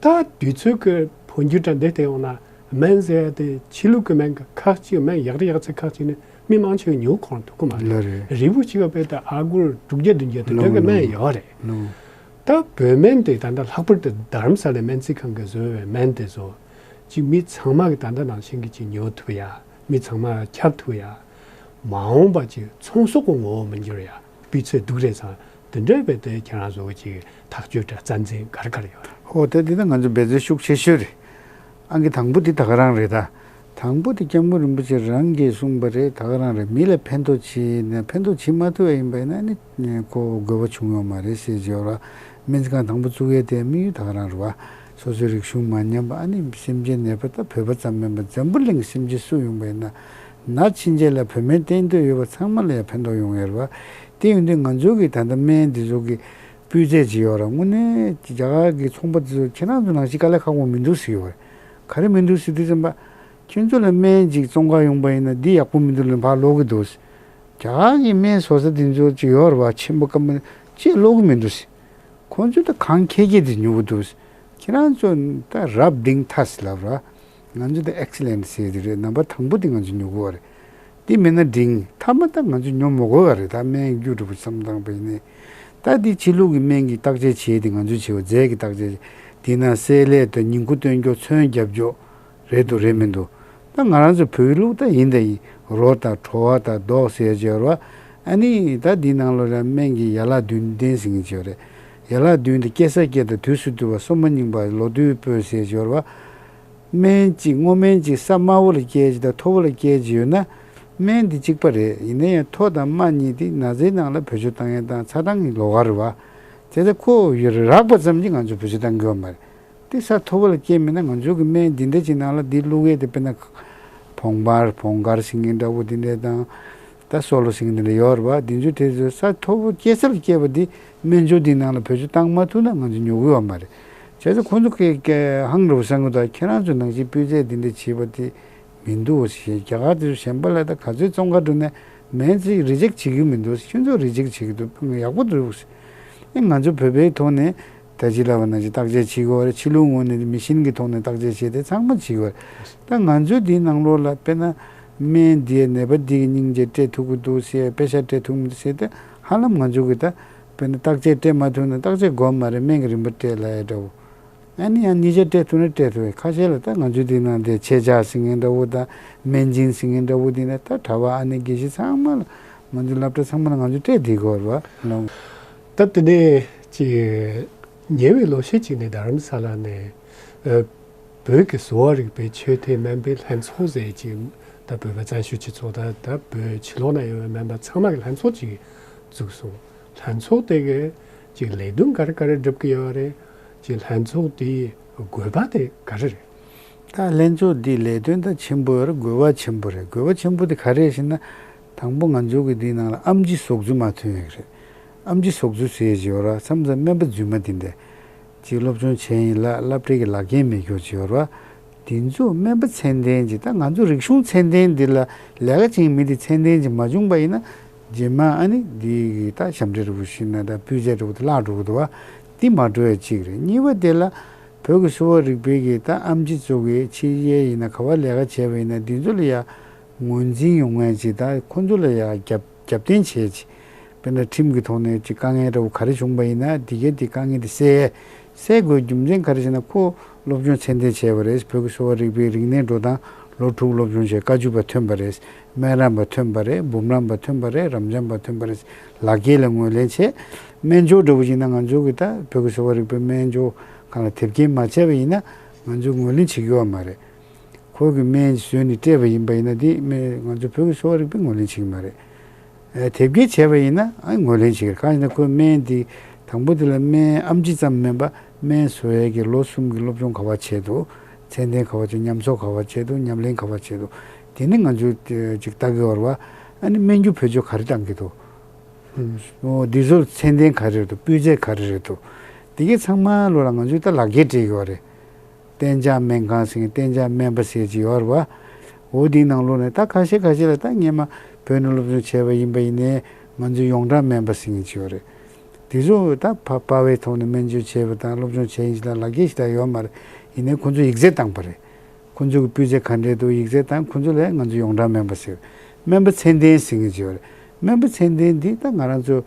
ད་དུས་ཚོད་ཀྱི་འཕོ་འགྱུར་འདྲ་འདི་ལྟ་ཡོང་ན་སྨན་ཟེར་ཡ་དེ་ཕྱི་ལུགས་ཀྱི་སྨན་ཁག་ཅིག་སྨན་ཡག་རེད་ཡག་ཚད་ཁག་ཅིག་ནི་མི་མང་ཆེ་བས་ཉོ་གོ་ཐུབ་ཀྱི་མ་རེད། རེད་པ། རིལ་བུ་གཅིག་ག་དཔེ་ད་ཨ་སྒོར་དྲུག་བརྒྱ་བདུན་བརྒྱ་དེ་འདྲ་གི་སྨན་ཡོད་རེད། ད་བོད་སྨན་དེ་ད་ལྟ་ལྷག་པར་དུ་རྡ་རམ་ས་ལའི་སྨན་རྩིས་ཁང་གིས་བཟོས་པའི་སྨན་དེ་ཚོ་ཅིག་མི་ཚང་མ་གིས་ད་ལྟ་ནང་བཞིན་གྱི་ཅིག་ཉོ་ཐུབ་ཡ། མི་ཚང་མ་ཁྱབ་ཐུབ་ཡ། མ་འོངས་པ་ཅིག་ཚོང་ཟོག་གི་ངོ་བོ་མི་འགྱུར་ཡ། སྤུས་ཚད་སྡུག་རེད་ཙང་། དེ་འདྲ་བས་དེ་ཁྱེད་རང་ཚོ་གི་ཐག་གཅོད་དང་རྩ་འཛིན་ག་རེ་ག་རེ་ཡོད་རེད། ཨོ་དེ་འདི་ད་ང་ཚོ་འབད་བརྩོན་ཤུགས་ཆེ་ཤོས་རེད། ཨང་ཀི་དང་པོ་དེ་ད་ག་རང་རེད་ད། དང་པོ་དེ་སྐྱབས་མགོན་རིན་པོ་ཆེ་རང་གིས་གསུངས་པ་རེད། ད་ག་རང་རེད། མི་ལ་ཕན་ཐོགས་བྱེད་ན་ཕན་ཐོགས་བྱེད་མ་ཐུབ་པ་ཡིན་པ་ཡིན་ན་ནི་ཁོ་དགོས་པ་བྱུང་ཡོད་མ་རེད་ཟེར་བརྗོད་ར། སྨན་རྩིས་ཁང་དང་པོ་བཙུགས་ཡས་དེ་དམིགས་ཡུལ་ད་ག་རང་རེད་བ། སོ་སོའི་རིག་གཞུང་མ་ཉམས་པ། ཨ་ནི་སེམས་ཅན་ནད་པ་ད་བོད་པ་ཙམ་མིན་པ་འཛམ་བུ་གླིང་གི་སེམས་ཅན་སུ་ཡོང་པ་ཡིན་ན་ན་ཕྱིན་ཆད་ལ་བོད་སྨན་བསྟེན་འདོད་ཡོད་པ་ཚང་མ་ལ་ཡང་ཕན་ཐོགས་ཡོང་ཡས་རེད་བ། དེ་ཡིན་དུས་ང་ཚོ་གིས་ད་ལྟ་སྨན་འདི་ཚོ་གི་སྤུས་ཚད་ཅིག་ཡོད་ར། དངོས་གནས་རྒྱ་གར་གྱི་ཚོང་པ་དེ་ཚོ་ཁྱེད་རང་ཚོ་ནང་བཞིན་དཀའ་ལས་ཁག་པོ་མི་འདུག་ཟེར་གྱི་ཡོད་རེད། ག་རེ་མི་འདུག་ཟེར་དུས་ཙམ་པ། ཁྱོད་ཚོ་ལ་སྨན་ཅིག་བཙོང་ག་ཡོང་པ་ཡིན་ན་འདི་ཡག་པོ་མི་འདུག་ལབ་ཕར་སློག་གི་འདུག་ཟེར། རྒྱ་གར་གྱི་སྨན་བཟོ་ས་དེ་ཚོ་ཅིག་ཡོད་རེད་བ། ཆེན་པོ་སྐམ་པོ་ཅིག་སློག་གི་མི་འདུག་ཟེར། ཁོང་ཚོས་ད་གང་ཁེ་ཁེ་དེ་ཉོ་གི་འདུག་ཟེར། ཁྱེད་རང་ཚོ་ད་རབ་འབྲིང་ཐ་ཟེར་ལབ་ར། ང་ཚོ་ད་ཨེག་སི་ལེན་ཟེར་དེ་རེད། རྣམ་པ་དང་པོ་དེ་ང་ཚོ་ཉོ་དགོས་བ་རེད། དེ་མིན་ན་འབྲིང་། མཐའ་མ་ད་ང་ཚོ་ཉོ་མི་དགོས་བ་རེད། ད་སྨན་རྒྱུ་འགྲོ་བ་བསམ་བཏང་པ་ཡིན་ནའི། ད་དེ་ཕྱི་ལུགས་ཀྱི་སྨན་གྱི་བརྟག་དཔྱད་བྱེད་དེ་ང་ཚོས་བྱེད་པ། རྫས་ཀྱི་བརྟག་དཔྱད། དེ་ན་བསྲེག་ལས་དང་ཉིང་ཁུ་བཏོན་རྒྱུ་ཚོན་རྒྱབ་རྒྱུ་རེད་འདུག་རེད་མི་འདུག་ད་ང་རང་ཚོ་བོད་ལུགས་ད་ཡིན་ད་ཡིན། རོ་དང་བྲོ་བ་དང་རྡོག་ཟེར་བྱས་ར། ཨ་ནི་ད་འདི་ནང་ལོགས་ལ་སྨན་གྱི་ཡན་ལག་བདུན་ལྡན་ཟེར་མཁན་ཅིག་ཡོད་རེད། ཡན་ལག་བདུན་དེ་སྐྱེ་ས་སྐྱེ་དང་དུས་སུ་བཏུབ་པ། སོ་མ་རྙིང་པ། ལོ་དུས་སྤོས་ཟེར་བྱས་ར། སྨན་གཅིག་སྔོ་སྨན་གཅིག་ས་དམར་པོ་ལ་སྐྱེས་ཀྱི་དང་མཐོ་པོ་ལ་སྐྱེས་ཀྱི་ཡོད་ན། སྨན་འདི་གཅིག་པ་རེད། ཡིན་ན་ཡང་མཐོ་དང་དམའ་གཉིས་དེ་ན་ཚའི་ནང་ལ་བེད་སྤྱོད་བཏང་ཡས་དང་ཚ་གྲང་གི་ལོགས་ཀ་རེད་བ། དེ་ལྟར་ཁོ་ཡོད་རགས་པ་ཙམ་གྱིས་ང་ཚོ་བེད་སྤྱོད་བཏང་གི་ཡོད་མ་རེད། དེ་ས་མཐོ་པོ་ལ་སྐྱེས་མིན་ན་ང་ཚོ་གི་སྨན་འདི་འདྲ་ཅིག་ནང་ལ་འདི་བླུགས་ཡས་དེ་དཔེར་ན་བོང་བར་བོང་དཀར་ཟེར་མཁན་འདྲ་བོ་འདི་འདྲ་དང་། ད་སོ་ལོ་ཟེར་མཁན་འདི་འདྲ་ཡོད་རེད་བ། འདི་ཚོ་དེ་ཚོ་ས་མཐོ་པོ་སྐྱེ་ས་ལ་སྐྱེས་པ་འདི་སྨན་སྦྱོར་འདི་ནང་ལ་བེད་སྤྱོད་བཏང་མ་ཐུབ་ན་ང་ཚོ་ཉོ་གི་ཡོད་མ་རེད། བྱས་ཙང་ཁོང་ཚོ་གི་གི་ཧང་རུ་སང་གི་ད་ཁྱེད་རང་ཚོ་ནང་བཞིན་སྤུས་ཚད་འདི་འདྲ་བྱེད་པ་དེ་མི་འདུག་ཟེར། རྒྱ་གར་དེ་ཚོ་གཞན་པ་ལ་ད་ག་ཚོད་བཙོང་ག་འགྲོ་ནས་སྨན་ཚིག་རི་ཇེག་བྱེད་ཀྱི་མི་འདུག་ཁྱོད་ཚོ་རི་ཇེག་བྱེད་ཀྱི་འདུག་ཡག་པོ་འདུག་ཟེར། ཨེ་ང་ཚོ་བོད་པའི་ཐོག་ནས་ད་ཅི་ལབ་པ་ན་ཅི་བརྟག་དཔྱད་བྱེད་དགོས་རེད། ཕྱི་ལུགས་ངོས་ནས་མི་ཤིན་གྱི་ཐོག་ནས་བརྟག་དཔྱད་བྱས་ཏེ་ཚང་མ་བྱེད་དགོས་རེད། ད་ང་ཚོའི་འདིའི་ནང་ལོགས་ལ་དཔེར་ན་སྨན་འདིའི་ནད་པ་འདི་གི་སྙིང་རྗེ་སྤྲད་ཐུབ་ཀྱི་འདུག་ཟེར། པེ་ཤ་སྤྲད་ཐུབ་མི་འདུག་ཟེར་ཏེ་ཧ་ལམ་ང་ཚོ་གི་ད་དཔེར་ན་བརྟག་དཔྱད་སྤྲད་མ་ཐུབ་ན་བརྟག་དཔྱད་དགོས་མ་རེད། སྨན་གྱི་རིན་པ་སྤྲད་ལབ་ཡ་འདྲ་བོ། ཨ་ནི་ཡང་ཉིས་ཆ་སྤྲད་ཐུབ་ན་སྤྲད་ཐུབ་པའི་ཁ་ཤས་ལ་ད་ང་ཚོའི་འདི་ནང་དེ་ཆེད་བཅག་ཟེར་མཁན་འདྲ་བོ་དང་སྨན་སྦྱིན་ཟེར་མཁན་འདྲ་བོ་འདི་ནས་ད་གྲྭ་པ་ཨ་ནེ་དགེ་བཤེས་ཚང་མ་ལ་ང་ཚོའི་སློབ་གྲྭ་ཚང་མ་ལ་ང་ཚོས་སྤྲད་བསྡད་དགོས་རེད་བ་ལོ། ད་དེ་ནས་ཅིག་ཉེ་བའི་ལོ་ཤས་ཅིག་ནས་རྡ་རམ་ས་ལ་ནས་ཨ་བོད་ཀྱི་གསོ་བ་རིག་པའི་ཆོས་དད་སྨན་པའི་ལྷན་ཚོགས་ཟེར་ཅིག་ད་བོད་པ་བཙན་བྱོལ་སྤྱི་ཚོགས་དང་ད་བོད་ཕྱི་ལོགས་ན་ཡོད་པའི་སྨན་པ་ཚང་མ་གི་ལྷན་ཚོགས་ཅིག་བཙུགས་སོང་། ལྷན་ཚོགས་དེ་གའི་ཅིག་ལས་དོན་ག་རེ་ག་རེ་སྒྲུབ་ཀྱི་ཡོད་རེད། ཅིག་ལྷན་ཚོགས་དེའི་དགོས་པ་དེ་ག་རེ་རེད། ད་ལྷན་ཚོགས་འདིའི་ལས་དོན་ད་ཆེན་པོ་ཡོད་རེད། དགོས་པ་ཆེན་པོ་རེད། དགོས་པ་ཆེན་པོ་དེ་ག་རེ་རེད་ཟེར་ན། དང་པོ་ང་ཚོ་གི་འདིའི་ནང་ལ་ཨེམ་ཆི་ཟོག་འཛུགས་མ་ཐོན་ཡོད་ཀྱི་རེད། ཨེམ་ཆི་ཟོག་འཛུགས་ཟེར་ཡས་ཅིག་ཡོད་རེད། མཚམས་མཚམས་སྨན་པ་རྫུན་མ་དེ་འདྲ། ཅིག་སློབ་སྦྱོང་བྱས་ཡིན་ལ་སློབ་གྲྭའི་གི་ལག་འཁྱེར་མེད་རྒྱུ་ཅིག་ཡོད་རེད་བ། དེ་ཚོ་སྨན་པ་ཚད་ལྡན་ཅིག་ད་ང་ཚོ་རིག་གཞུང་ཚད་ལྡན་འདི་ལ་ལས་ཀ་བྱེད་མཁན་མི་དེ་ཚད་ལྡན་ཅིག་མ་བྱུང་པ་ཡིན་ན། རྗེས་མ་ཨ་ནི་འདི་གི་ད་ཞབས་འདྲེན་འདྲ་བོ་ཞུས་ན་ད་སྤུས་ཚད་འདྲ་བོ་དེ་བརླག་འགྲོ་གི་འདུག་བ། འདི་མ་འགྲོ་ཡ་གཅིག་རེད། གཉིས་པ་དེ་ལ་བོད་ཀྱི་གསོ་བ་རིག་པའི་གི་ད་ཨེམ་ཆི་ཚོ་གི་ཕྱི་རྒྱལ་ཡིན་ན་ག་བ་ལས་ཀ་བྱས་པ་ཡིན་ན་འདི་ཚོ་ལ་ཡ་ངོས་འཛིན་ཡོང་མཁན་ཅིག་ད་ཁོ་ཚོ་ལ་ཡ་རྒྱབ་རྒྱབ་རྟེན་བྱས་ཅིག་དཔེར་ན་ཁྲིམས་ཀྱི་ཐོག་ནས་ཅིག་དཀའ་ངལ་འདྲ་བོ་ག་རེ་བྱུང་པ་ཡིན་ན་འདི་གའི་འདི་དཀའ་ངལ་འདི་སེལ་སེལ་དགོས་རྒྱུ་མཚན་ག་རེ་ཟེར་ན། ཁོ་སློབ་སྦྱོང་ཚད་ལྡན་བྱས་པ་རེད། བོད་ཀྱི་གསོ་བ་རིག་པའི་རིག་གནས་འགྲོ་སྟངས་ལོ་དྲུག་སློབ་སྦྱོང་བྱས། བཀའ་བརྒྱུད་པ་ཐོན་པ་རེད། སྨན་རམས་པ་ཐོན་པ་རེད། འབུམ་རམས་པ་ཐོན་པ་རེད། རབ་འབྱམས་པ་ཐོན་པ་རེད། ལག་འཁྱེར་ལ་ངོས་ལེན་བྱས། སྨན་སྦྱོར་འདྲ་བོ་ཡིན་ན་ང་ཚོ་གི་ད་བོད་ཀྱི་གསོ་བ་རིག་པའི་སྨན་སྦྱོར་ཁང་ལ་དེབ་སྐྱེལ་མ་བྱས་པ་ཡིན་ན་ང་ཚོས་ངོས་ལེན་བྱེད་ཀྱི་ཡོད་མ་རེད། ཁོ་གི་སྨན་བཟོས་ནས་སྤྲད་པ་ཡིན་པ་ཡིན་ན་དེ་སྨན་ང་ཚོ་བོད་ཀྱི་གསོ་བ་རིག་པས་ངོས་ལེན་བྱེད་ཀྱི་མ་རེད། ཨ་དེབ་སྐྱེལ་བྱས་པ་ཡིན་ན་ཨ་ངོས་ལེན་བྱེད་ཀྱི་རེད། གང་ཡིན་ན་ཁོའི་སྨན་འདི་དང་པོ་དེ་ལ་སྨན་ཨེམ་ཆི་ཙམ་མིན་པ་སྨན་བཟོ་ཡས་ཀྱི་ལོ་གསུམ་གྱི་སློབ་སྦྱོང་ག་བ་བྱས་འདུག་ཚད་ལྡན་ག་བ་བྱས། ཉམས་གསོག་ག་བ་བྱས་འདུག་ཉམས་ལེན་ག་བ་བྱས་འདུག་དེ་ནི་ང་ཚོས་ཅིག་ལྟ་གི་ཡོད་རེད་བ། ཨ་ནི་སྨན་རྒྱུ་བེད་སྤྱོད་ག་རེ་བཏང་གི་འདུག་ཨོ་འདི་ཚོར་ཚད་ལྡན་ག་རེ་རེད་འདུག་སྤུས་ཚད་ག་རེ་རེད་འདུག་དེ་གའི་ཚང་མ་ལོ་ལ་ང་ཚོས་ད་ལག་འཁྱེར་སྤྲད་ཀྱི་ཡོད་རེད། གཏན་འཇགས་སྨན་ཁང་ཟེར་མཁན་གཏན་འཇགས་སྨན་པ་ཟེར་གྱི་ཡོད་རེད་བ། འོ་དེའི་ནང་ལོགས་ནས་ད་ཁ་ཤས་ཁ་ཤས་ལ་ད་སྔོན་མ་བོད་ནས་སློབ་སྦྱོང་བྱས་པ་ཡིན་པ་ཡིན་ནའི་ང་ཚོའི་ཡོངས་གྲགས་སྨན་པ་ཟེར་མཁན་ཅིག་ཡོད་རེད། དེ་ཚོ་ད་ཕ་པ་བའི་ཐོག་ནས་སྨན་བཅོས་བྱས་པ་དང་སློབ་སྦྱོང་བྱས་ཡིན་ཞིག་ལ་ལག་འཁྱེར་ཞིག་ད་ཡོད་མ་རེད། ཡིན་ནའི་ཁོ་ཚོས་ཡིག་ཚད་བཏང་པ་རེད། ཁོ་ཚོ་གི་སྤུས་ཚད་ག་འདྲས་འདུག་ཡིག་ཚད་བཏང་། ཁོ་ཚོ་ལ་ང་ཚོ་ཡོངས་གྲགས་སྨན་པ་ཟེར། སྨན་པ་ཚད་ལྡན་ཟེར་མཁན་ཅིག་ཡོད་རེད། སྨན་པ་ཚད་ལྡན་འདི་ད་ང་རང་ཚོ་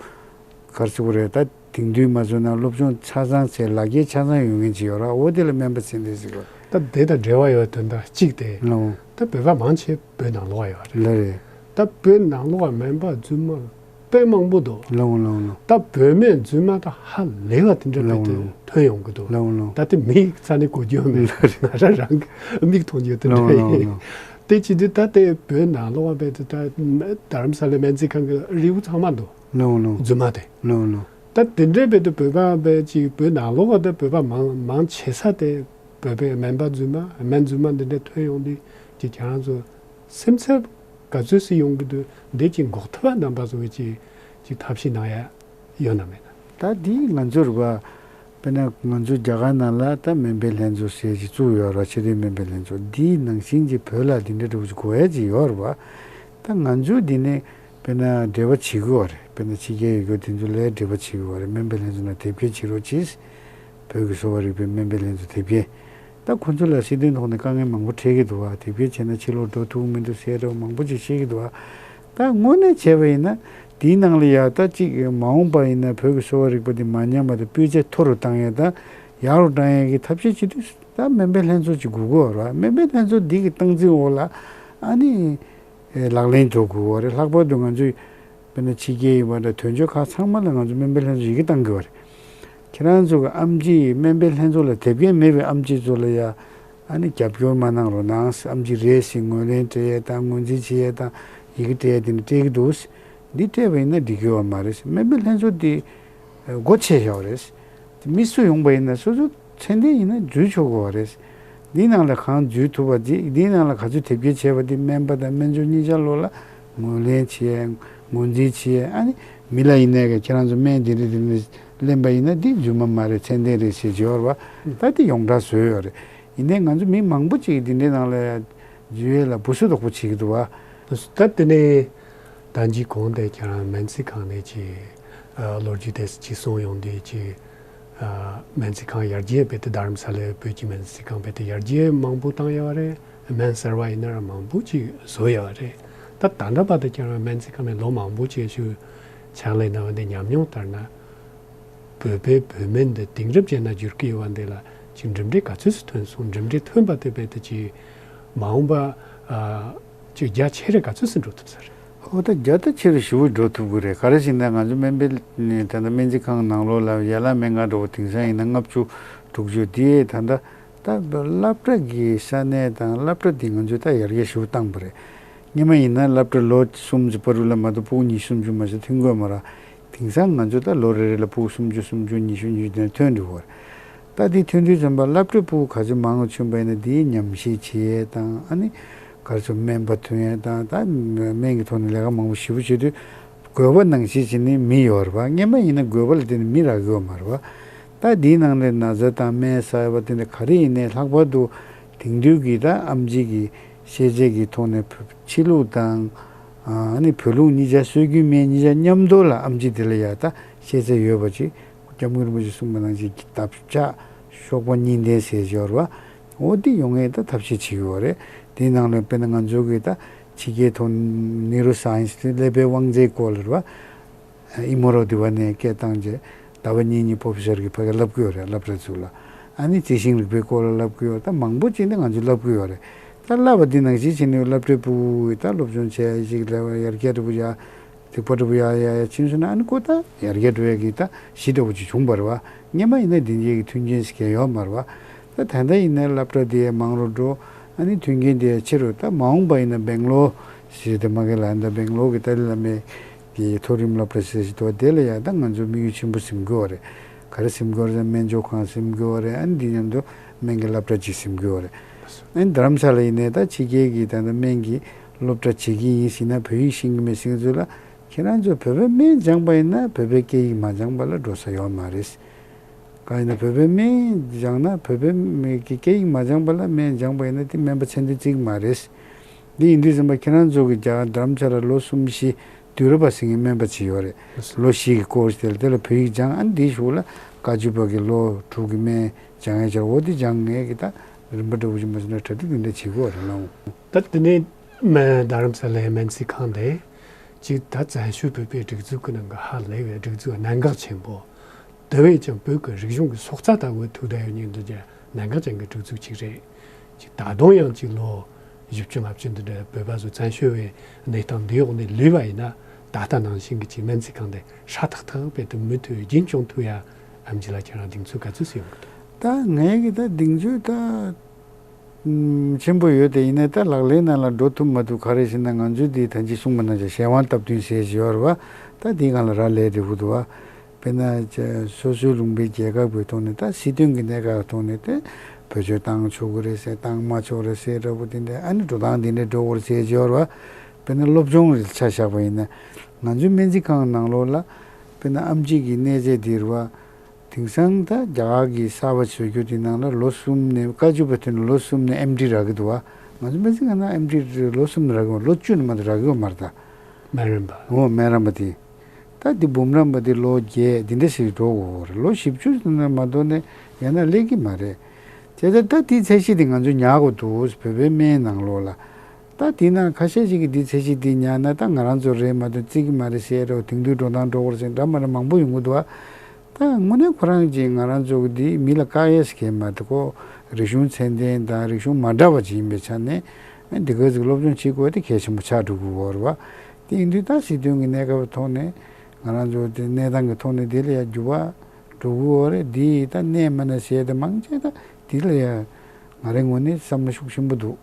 ག་རེ་ཟེར་དགོས་རེད། ད་དེང་དུས་མ་བཟོས་ན་སློབ་སྦྱོང་ཆ་ཚང་བྱས་ལག་འཁྱེར་ཆ་ཚང་ཡོད་མཁན་ཅིག་ཡོད་ར། འོ་དེ་ལ་སྨན་པ་ཚད་ལྡན་ཟེར་གོ། ད་དེ་དང་འབྲེལ་བ་ཡོད་དོན་དག་གཅིག་དེ། ལགས། ད་བོད་པ་མང་ཆེ་བོད་ནང་ལོགས་ཡོད་རེད། ལགས་རེད། ད་བོད་ནང་ལོགས་སྨན་པ་རྫུན་མ་ དཔེ་མང་པོ་འདུག་ལོང་ལོང་ལོང་། ད་བོད་སྨན་རྫུན་མ་ད་ཧ་ལས་པ་དེ་འདྲ་ལོང་བོད་དུ་ལོང་། ཐོན་ཡོང་གི་འདུག་ལོང་ལོང་། ད་དེ་མིའི་རྩ་ནས་གོ་རྒྱུ་མེད། ང་རང་རང་གི་མིག་མཐོང་རྒྱུ་དེ་ལོང་འདྲ་ལོང་ཡིན། ལོང་། དེ་བྱེད་དུས་ད་དེ་བོད་ནང་ལོགས་པ་བས་དེ་ད་རྡ་རམ་ས་ལའི་སྨན་རྩིས་ཁང་གི་རིལ་བུ་ཚང་མ་འདུག་ལོང་ལོང་། རྫུན་མ་དེ། ལོང་ལོང་། ད་དེ་འདྲའི་བས་དེ་བོད་པ་བས་ཅིག་བོད་ནང་ལོགས་པ་དེ་བོད་པ་མང་མང་ཆེ་ས་དེ་བོད་པའི་སྨན་པ་རྫུན་མ་སྨན་རྫུན་མ་འདི་འདྲ་ཐོན་ཡོང་དུས་ཀྱི་ཁྱེད་རང་ཚོ་སེམས་འཚབ་ག་ཚོད་སུ་ཡོང་གི་འདུག་འདི་ཅིག་འགོག་ཐབས་རྣམ་པ་བཟོ་བའི་ཅིག་ཅིག་ཐབས་ཤེས་གནང་ཡ་ཡོད་ན་མེད་ན། ད་འདི་ང་ཚོར་བ་དཔེར་ན་ང་ཚོ་རྒྱ་གར་ནང་ལ་ད་སྨན་པའི་ལྷན་ཚོགས་ཟེར་ཅིག་བཙུགས་ཡོད་ར། ཆེས་མཐོའི་སྨན་པའི་ལྷན་ཚོགས་འདིའི་ནང་བཞིན་གྱི་བོད་ལ་འདི་འདྲ་འདྲ་བོ་ཅིག་དགོས་ཡ་ཅིག་ཡོད་ར་བ། ད་ང་ཚོས་འདི་ནས་དཔེར་ན་འབྲེལ་བ་བྱེད་དགོས་བ་རེད། དཔེར་ན་ཕྱི་རྒྱལ་ཡོད་རྒྱུ་དེ་ཚོ་ལ་འབྲེལ་བ་བྱེད་དགོས་བ་རེད། སྨན་པའི་ལྷན་ཚོགས་ནང་དེབ་སྐྱེལ་བྱེད་རོགས་གྱིས། བོད་ཀྱི་གསོ་བ་རིག་པའི་སྨན་པའི་ལྷན་ཚོགས་དེབ་སྐྱེལ། ད་ཁོ་ཚོ་ལ་སྲིད་དོན་ཐོག་ནས་དཀའ་ངལ་མང་པོ་འཕྲད་ཀྱི་འདུག་བ། དེབ་སྐྱེལ་བྱས་ན་ཕྱི་ལོགས་འགྲོ་ཐུབ་ཀྱི་མི་འདུག་ཟེར་འདྲ་བོ་མང་པོ་ཅིག་བཤད་ཀྱི་འདུག་བ། ད་དངོས་གནས་བྱས་པ་ཡིན་ན་དེའི་ནང་ལ་ཡ་ད་ཅིག་མ་འོངས་པ་ཡིན་ན་བོད་ཀྱི་གསོ་བ་རིག་པ་འདི་མ་ཉམས་པ་དང་སྤུས་ཚད་མཐོ་རུ་བཏང་ཡ་དང་ཡག་རུ་བཏང་ཡ་གི་ཐབས་ཤེས་བྱེད་དུས་ད་སྨན་པའི་ལྷན་ཚོགས་ཅིག་དགོས་ཀྱི་ཡོད་རེད་བ། སྨན་པའི་ལྷན་ཚོགས་འདི་གི་སྟངས་འཛིན་འོག་ལ་ཨ་ནི་ལག་ལེན་འགྲོ་དགོས་ཀྱི་ཡོད་རེད། ལྷག་པར་དུ་ང་ཚོས་དཔེར་ན་ཕྱི་རྒྱལ་ཡིན་པ་འདྲ་དོན་གཅོད་ཁག་ཚང་མ་ལ་ང་ཚོ་སྨན་པའི་ལྷན་ཚོགས་ཡི་གེ་བཏང་གི་ཡོད་རེད། ཁྱེད་རང་ཚོ་གི་ཨེམ་ཆི་སྨན་པའི་ལྷན་ཚོགས་ལ་དེབ་སྐྱེལ་མེད་པའི་ཨེམ་ཆི་ཚོ་ལ་ཡ་ཨ་ནི་རྒྱབ་སྐྱོར་མ་གནང་རོགས་གནང་། ཨེམ་ཆི་རེད་ཟེར་ངོས་ལེན་སྤྲད་ཡས་དང་ངོས་འཛིན་བྱེད་ཡས་དང་ཡི་གེ་སྤྲད་ཡས་དེ་འདྲ་སྤྲད་ཀྱི་འདུག་འདི་སྤྲད་པ་ཡིན་ན་འགྲིག་གི་ཡོད་མ་རེད། སྨན་པའི་ལྷན་ཚོགས་འདི་སྒོ་ཕྱེ་བཞག་པ་རེད། དེ་མི་སུ་ཡོང་པ་ཡིན་ན་སོ་སོ་མཚན་ལྡན་ཡིན་ན་འཛུལ་ཆོག་གི་ཡོད་རེད། འདིའི་ནང་ལ་གང་འཛུལ་ཐུབ་པ་འདི་འདིའི་ནང་ལ་ག་ཚོད་དེབ་སྐྱེལ་བྱས་པ་འདི་སྨན་པ་དང་སྨན་ཆུང་གཉིས་ཆ་ལོ་ལ་ངོས་ལེན་བྱེད་ཡས་ངོས་འཛིན་བྱེད་ཡས། ཨ་ནི་མི་ལ་ཡིན་ནའི་ག་ཁྱེད་རང་ཚོ་སྨན་འདི་འདྲ་འདི་འདྲ་ལེན་པ་ཡིན་ན་འདི་རྫུན་མ་མ་རེད། མཚན་ལྡན་རེད་ཟེར་བྱས་པ་ད་འདི་ཡོངས་གྲགས་བཟོས་ཡོད་རེད། ཡིན་ནའི་ང་ཚོ་མི་མང་པོ་ཅིག་འདི་འདྲའི་ནང་ལ་འཛུལ་ཡས་ལ་སྦུ་སུ་དོག་པོ་བྱེད་ཀྱི་འདུག་བ། ད་དེ་ནས་ད་ཅི་གོང་དེ་ཁྱེད་རང་སྨན་རྩིས་ཁང་ནས་ཅི་ལོ་རྒྱུས་དེ་ཅི་གསུངས་ཡོང་དུས་ཅི། སྨན་རྩིས་ཁང་ཡར་རྒྱས་རྦད་དེ་རྡ་རམ་ས་ལའི་བོད་ཀྱི་སྨན་རྩིས་ཁང་རྦད་དེ་ཡར་རྒྱས་མང་པོ་བཏང་ཡོད་རེད། སྨན་གསར་བ་ཡིན་ན་རང་མང་པོ་ཅིག་བཟོས་ཡོད་རེད། ད་ད་ལྟ་བར་དུ་ཁྱེད་རང་སྨན་རྩིས་ཁང་ནས་ལོ་མང་པོ་ཅིག་ཞུ་ཕྱག་ལས་གནང་བ་འདི་ཉམས་མྱོང་ལྟར་ན། བོད་པའི་བོད་སྨན་འདི་དེང་རབས་ཅན་ལ་བསྒྱུར་གྱི་ཡོད་པ་འདི་ལ་ཅིག་གྲུབ་འབྲས་ག་ཚོད་ཙམ་ཐོན་སོང་། གྲུབ་འབྲས་ཐོན་པ་དེ་རྦད་དེ་ཅིག་མ་འོངས་པ་ཅིག་རྒྱ་ཆེ་རུ་ག་ཚོད་ཙམ་འགྲོ་ཐུབ་ས་རེད། ཨོ་ད་རྒྱ་ད་ཆེ་རུ་ཞེ་པོ་འགྲོ་ཐུབ་ཀྱི་རེད། ག་རེ་ཟེར་ན་ང་ཚོ་སྨན་པའི་ནས་ད་ལྟ་སྨན་རྩིས་ཁང་ནང་ལོགས་ལ་ཡན་ལག་སྨན་ཁང་འགྲོ་བ་དེང་སང་ཡིན་ན་ལྔ་བཅུ་དྲུག་ཅུ་དེ་ད་ལྟ་ད་སློབ་གྲྭ་གི་ས་གནས་དང་སློབ་གྲྭ་དེ་ང་ཚོས་ད་ཡར་རྒྱས་ཞེ་པོ་བཏང་པ་རེད། སྔོན་མ་ཡིན་ན་སློབ་གྲྭ་ལོ་གསུམ་ཙམ་བར་དུ་ལ་མ་གཏོགས་ཕྲུ་གུ་ཉི་ཤུ་སུམ་ཅུ་མ་ཟད་ཐོན་གྱི་ཡོད་མ་རེད། དེང་སང་ང་ཚོ་ད་ལོ་རེ་རེ་ལ་ཕྲུ་གུ་སུམ་ཅུ་སུམ་ཅུ་ཉི་ཤུ་ཉི་ཤུ་དེ་འདྲ་ཐོན་འགྲོ་གི་ཡོད་རེད། ད་དེ་ཐོན་དུས་ཙམ་པ་སློབ་གྲྭའི་ཕྲུ་གུ་ག་ཚོད་མང་བ་བྱུང་བ་ཡིན་ན་དེའི་ཉམས་ཞིབ་བྱེད་ཡས་དང་ཨ་ནི་ག་ཚོད་སྨན་པ་ཐོན་ཡས་དང་ད་སྨན་གྱི་ཐོག་ནས་ལས་ཀ་མང་པོ་ཞེ་པོ་བྱེད་དུས་དགོས་པ་ནང་བཞིན་བྱས་ནས་མི་ཡོད་རེད་པ། སྔོན་མ་ཡིན་ན་དགོས་པ་ལ་བརྟེན་ནས་མི་རག་གི་ཡོད་མ་རེད་པ། ད་དེའི་ནང་ནས་ན་ཚ་དང་སྨན་ཟ་ཡས་པ་དེ་འདྲ་ག་རེ་ཡིན་ནའི་ལྷག་པར་དུ་དེང་དུས་ཀྱི་ད་ཨེམ་ཆི་གི་ཤེས་ཚད་ཀྱི་ཐོག་ནས་བོད་ཕྱི་ལུགས་དང་ཨ་ནི་བོད་ལུགས་གཉིས་ཆ་སྲོལ་རྒྱུན་སྨན་གཉིས་ཆ་མཉམ་དུ་ལ་ཨེམ་ཆི་དེ་ལ་ཡ་ད་ཤེས་ཚད་ཡོད་པ་ཅིག་སྐྱབས་མགོན་རིན་པོ་ཆེས་གསུངས་པ་ནང་བཞིན་གྱི་འདབ་ཆགས་གཤོག་པ་གཉིས་ལྡན་ཟེར་ཡོད་རེད་པ། འོ་འདི་ཡོང་ཡས་ད་ཐབས་ཤེས་བྱེད་ཀྱི་ཡོད་རེད། དེའི་ནང་ལ་དཔེར་ན་ང་ཚོ་གི་ད་ཕྱི་རྒྱལ་ཐོག་ནེ་རོ་སའེན་སི་དེ་ཀླད་པའི་དབང་རྩའི་སྐོར་ལ་རེད་པ། ཨི་མོ་རོ་དི་བ་ནས་སྐད་བཏང་རྗེས་ཟླ་བ་གཉིས་གཉིས་པོ་ཕི་སར་གྱིས་ཕ་གིར་བསླབ་ཀྱི་ཡོད་རེད། སློབ་གྲྭ་ཚོ་ལ་ཨ་ནི་རྩི་ཤིང་རིག་པའི་སྐོར་ལ་བསླབ་ཀྱི་ཡོད། ད་མང་པོ་ཅིག་ནི་ང་ཚོས་བསླབ་ཀྱི་ཡོད་རེད། ད་བསླབ་པ་འདི་ནང་བཞིན་བྱས་ནས་སློབ་གྲྭའི་ཕྲུ་གུ་ད་སློབ་སྦྱོང་བྱས་ཡ་ཞིག་ལ་ཡར་རྒྱས་འདྲ་པོ་ཡ་རིག་པ་འདྲ་པོ་ཡ་ཡ་ཡ་ཕྱིན་སོང་ན་ཨ་ནི་ཁོ་ད་ཡར་རྒྱས་འགྲོ་ཡ་གི་ད་གཞི་འདྲ་པོ་ཅིག་བྱུང་བ་རེད་པ། སྔོན་མ་ཡིན་ན་འདི་འདྲའི་གི་མཐུན་རྐྱེན་ཞིག་གང་ཡོད་མ་རེད་པ། ད་ད་ལྟ་ཡིན་ན་སློབ་གྲྭ་དེ་མང་རུ་འགྲོ། ཨ་ནི་མཐུན་རྐྱེན་དེ་ཆེ་རུ། ད་མ་འོངས་པ་ཡིན་ན་སྦེང་ལོར་ཞེས་དེ་མ་གི་ལ་ད་སྦེང་ལོར་གྱི་ཏཱ་ལའི་བླ་མའི་གི་མཐོ་རིམ་སློབ་གྲྭ་ཟེར་ཞིག་འདུག་དེ་ལ་ཡང་ད་ང་ཚོ་དམིགས་ཡུལ་ཆེན་པོ་ཟིན་གྱི་ཡོད་རེད། ག་རེ་ཟིན་གྱི་ཡོད་རེད་ཟེར་ན་སྨན་སྦྱོང་ཁང་ཟིན་གྱི་ཡོད་རེད། ཨ་ནི་འདི་མཉམ་དུ་སྨན་གྱི་སློབ་གྲྭ་ཅིག་ཟིན་གྱི་ཡོད་རེད། ཨ་ནི་རྡ་རམ་ས་ལ་ཡིན་ནའི་ད་ཕྱི་རྒྱལ་གྱི་ད་ལྟ་སྨན་གྱི་སློབ་གྲྭ་བྱེད་ཀྱི་ཡིན་ཟེར་ན་བོད་ཡིག་ཤེས་ཀྱི་མེད་ཟེར་མཁན་ཚོ་ལ་ཁྱེད་རང་ཚོ་བོད་པའི་སྨན་སྦྱངས་པ་ཡིན་ན་བོད་པའི་སྐད་ཡིག་མ་སྦྱངས་པ་ལ་འགྲོ་ས་ཡོད་མ་རེད། གང་ཡིན་ན་བོད་པའི་སྨན་སྦྱངས་ན་བོད་པའི་མི་གི་སྐད་ཡིག་མ་སྦྱངས་པ་ལ་སྨན་སྦྱངས་པ་ཡིན་ན་དེ་སྨན་པ་མཚན་ལྡན་བརྩི་གི་མ་རེད། འདི་ཡིན་དུས་ཙམ་པ་ཁྱེད་རང་ཚོ་གི་རྒྱ་གར་རྡ་རམ་ས་ལ་ལོ་གསུམ་བཞི་དུས་རབས་པ་ཟིན་གྱི་སྨན་པ་ཅིག་ཡོད་རེད། ལོ་བཞི་གི་ཀོར་སི་དེ་ལ་དེ་ལ་བོད་ཡིག་སྦྱངས། ཨ་ནི་འདིའི་གཞུག་ལ་བཀའ་བརྒྱུད་པ་གི་ལོ་དྲུག་གི་སྨན་སྦྱང་ཡ་བྱ། འོ་དེ་སྦྱང་ངེས་ཀྱི་ད་རིམ་པ་འདྲ་བོ་ཞིག་མ་ཟིན་ན་གྲ་སྒྲིག་འདི་འདྲ་བྱེད་དགོས་རེད་ལགས། ད་དེ་ནས་སྨན་རྡ་རམ་ས་ལའི་སྨན་རྩིས་ཁང་དེ་གཅིག་ད་བཙན་བྱོལ་བོད་པའི་སྒྲིག་འཛུགས་ཀྱི་ནང་གི་ཧ་ལས་པའི་སྒྲིག་འཛུགས་གནད་འགག་ཆེན་པོ། དེ་བས་ཀྱང་བོད་ཀྱི་རིག་གཞུང་གི་སྲོག་རྩ་ལྟ་བུའི་ཐུགས་དད་ཡོད་མཁན་དེ་གྱི་གནད་འགག་ཅན་གྱི་སྒྲིག་འཛུགས་ཅིག་རེད། ཅིག་ད་དུང་ཡང་ཅིག་ལོ་བཞི་བཅུ་ལྔ་བཅུ་འདི་འདྲའི་བོད་པ་ཚོ་བཙན་བྱོལ་བའི་གནས་སྟངས་འདིའི་འོག་ནས་ལུས་པ་ཡིན་ན་ ད་ལྟ་ནང་བཞིན་གྱི་ཅིག་སྨན་རྩིས་ཁང་དེ་ཧྲ་ཐག་ཐག་བྱས་ཏེ་མུ་མཐུད་རྒྱུན་སྐྱོང་ཐུབ་ཡ། ཨེམ་ཆི་ལགས་ཁྱེད་རང་གདེང་ཚོད་ག་ཚོད་ཅིག་ཡོང་གི་འདུག་ད་ངས་ཀྱི་ད་གདེང་ཚོད་ད་ཨམ་ཆེན་པོ་ཡོད་དེ། ཡིན་ནའི་ད་ལག་ལེན་ནང་ལ་འགྲོ་ཐུབ་མ་ཐུབ། ག་རེ་ཟེར་ན་ང་ཚོའི་འདི་ད་ཅི་གསུངས་པ་ནང་བཞིན་གཞན་དབང་སྟབས་བསྟུན་ཟེར་གྱི་ཡོད་རེད་བ། ད་འདི་སྒང་ལ་རག་ལས་འགྲོ་གི་འདུག་བ། དཔེར་ན་ཅ་སོ་སོའི་ལུང་པའི་རྒྱལ་ཁབ་ཀྱི་ཐོག་ནས་ད་སྲིད་དོན་གྱི་གནད་འགག་གི་ཐོག་ནས་དེ་བེད་སྤྱོད་བཏང་ཆོག་གི་རེད་ཟེར། བཏང་མ་ཆོག་རེད་ཟེར་འདྲ་པོ་དེ་འདྲ། ཨ་ནི་འགྲོ་སྟངས་འདི་འདྲ་འགྲོ་དགོས་རེད་ཟེར་གྱི་ཡོད་རེད་བ། དཔེར་ན་སློབ་སྦྱོང་རེ་ཆ་བཞག་པ་ཡིན་ན། ང་ཚོའི་སྨན་རྩིས་ཁང་ནང་ལོགས་ལ་དཔེར་ན་ཨེམ་ཆི་གི་གནས་ཚད་འདི་རེད་བ། དེང་སང་ད་རྒྱ་གར་གྱི་གསར་པ་བཟོ་རྒྱུ་དེ་ནང་ལ་ལོ་གསུམ་ནས། བཀའ་བཅུ་པ་དེ་ནས་ལོ་གསུམ་ནས་ཨེམ་ཌི་རག་གི་འདུག་བ། ང་ཚོ་སྨན་རྩིས་ཁང་ནང་ཨེམ་ཌི་ལོ་གསུམ་ནས་རག་གི་མ། ལོ་བཅུ་ནས་མ་གཏོགས་རག་གི་ཡོད་མ་རེད་ད། སྨན་རམས་པ། འོ་སྨན་རམས་པ་དེ། ད་འདི་འབུམ་རམས་པ་དེ་ལོ་བརྒྱད་འདི་འདྲ་ཞིག་འགྲོ་དགོས་རེད། ལོ་བཞི་བཅུ་ཙམ་ནས་མ་གཏོགས་ནས་ཡང་ན་སླེབས་ཀྱི་མ་རེད། བྱས་ཙང་ད་འདི་ཚད་གཞི་དེ་ང་ཚོས་ཉར་དགོས་འདུག་བོད་པའི་སྨན་ནང་ལོགས་ལ། ད་དེ་ན་ཁ་ཤས་ཤིག་གིས་འདི་ཚད་གཞི་འདི་ཉར་ན་ད་ང་རང་ཚོ་རེད་མ་གཏོགས་བརྩི་གི་མ་རེད་ཟེར་རོ། དེང་དུས་འགྲོ་སྟངས་འགྲོ་དགོས་རེད་ཟེར་འདྲ་མ་འདྲ་མང་པོ་ཡོང་གི་འདུག་བ། ད་དངོས་གནས་ཁོ་རང་གིས་ང་རང་ཚོ་གི་འདི་མི་ལ་བཀག་ཡས་ཀྱི་མ་རེད། ཁོ་རིག་གཞུང་ཚད་ལྡན་དང་རིག་གཞུང་མ་འདྲ་བ་ཅིག་ཡིན་པའི་ཆ་ནས་འདི་ག་ཅིག་སློབ་སྦྱོང་བྱེད་དགོས་དེ་གལ་ཆེན་པོ་ཆགས་འགྲོ་གི་ཡོད་རེད་བ། དེ་ཡིན་དུས་ད་སྲིད་དོན་གྱི་གནས་སྐབས་ཐོག་ནས་ང་རང་ཚོ་དེ་གནས་སྟངས་ཀྱི་ཐོག་ནས་དེ་ལ་ཡ་འགྱུར་བ་འགྲོ་གི་ཡོད་རེད། འདི་ད་གནས་མ་གནས་ཟེར་དེ་མང་ཆེ་ད་འདི་ལ་ཡ་ང་རའི་ངོས་ནས་བསམ་བློ་ཤུགས་ཆེན་པོ་འདུག་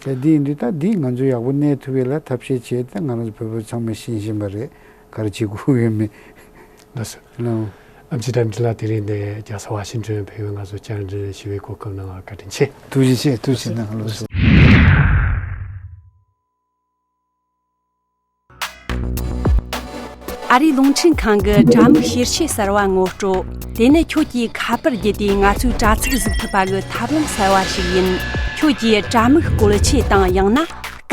དེ་འདི་ཡིན་དུས་ད་འདི་ང་ཚོ་ཡག་པོ་གནས་ཐུབ་ཡས་ལ་ཐབས་ཤེས་བྱས་ཏེ་ང་རང་ཚོ་བོད་པ་ཚང་མས་ཤེས་བཞིན་པ་རེད། ག་རེ་བྱེད་དགོས་ཡོད་མེད། ལགས་སོ། ལགས། ཨེམ་ཆི་དྲ་འབྲེལ་ལགས་དེ་རིང་འདི་རྒྱལ་ས་ཝ་ཤིང་ཏོན་ཕེབས་པའི་ང་ཚོ་བཅར་འདྲི་ཞུ་བའི་གོ་སྐབས་གནང་བར་བཀའ་དྲིན་ཆེ། ཐུགས་རྗེ་ཆེ། ཐུགས་རྗེ་གནང་། ལགས་སོ། ཨ་རིའི་རླུང་འཕྲིན་ཁང་གི་དྲ་མིག་ཤེར་ཆས་གསར་བ་ངོ་སྤྲོད། དེ་ནི་ཁྱོད་ཀྱིས་ཁ་པར་བརྒྱུད་དེ་ང་ཚོའི་དྲ་ཚིགས་གཟིགས་ཐུབ་པ་གི་ཐབས་ལམ་གསར་བ་ཞིག་ཡིན། ཁྱོད་ཀྱིས་དྲ་མིག་བཀོལ་ཆས་དང་ཡང་ན་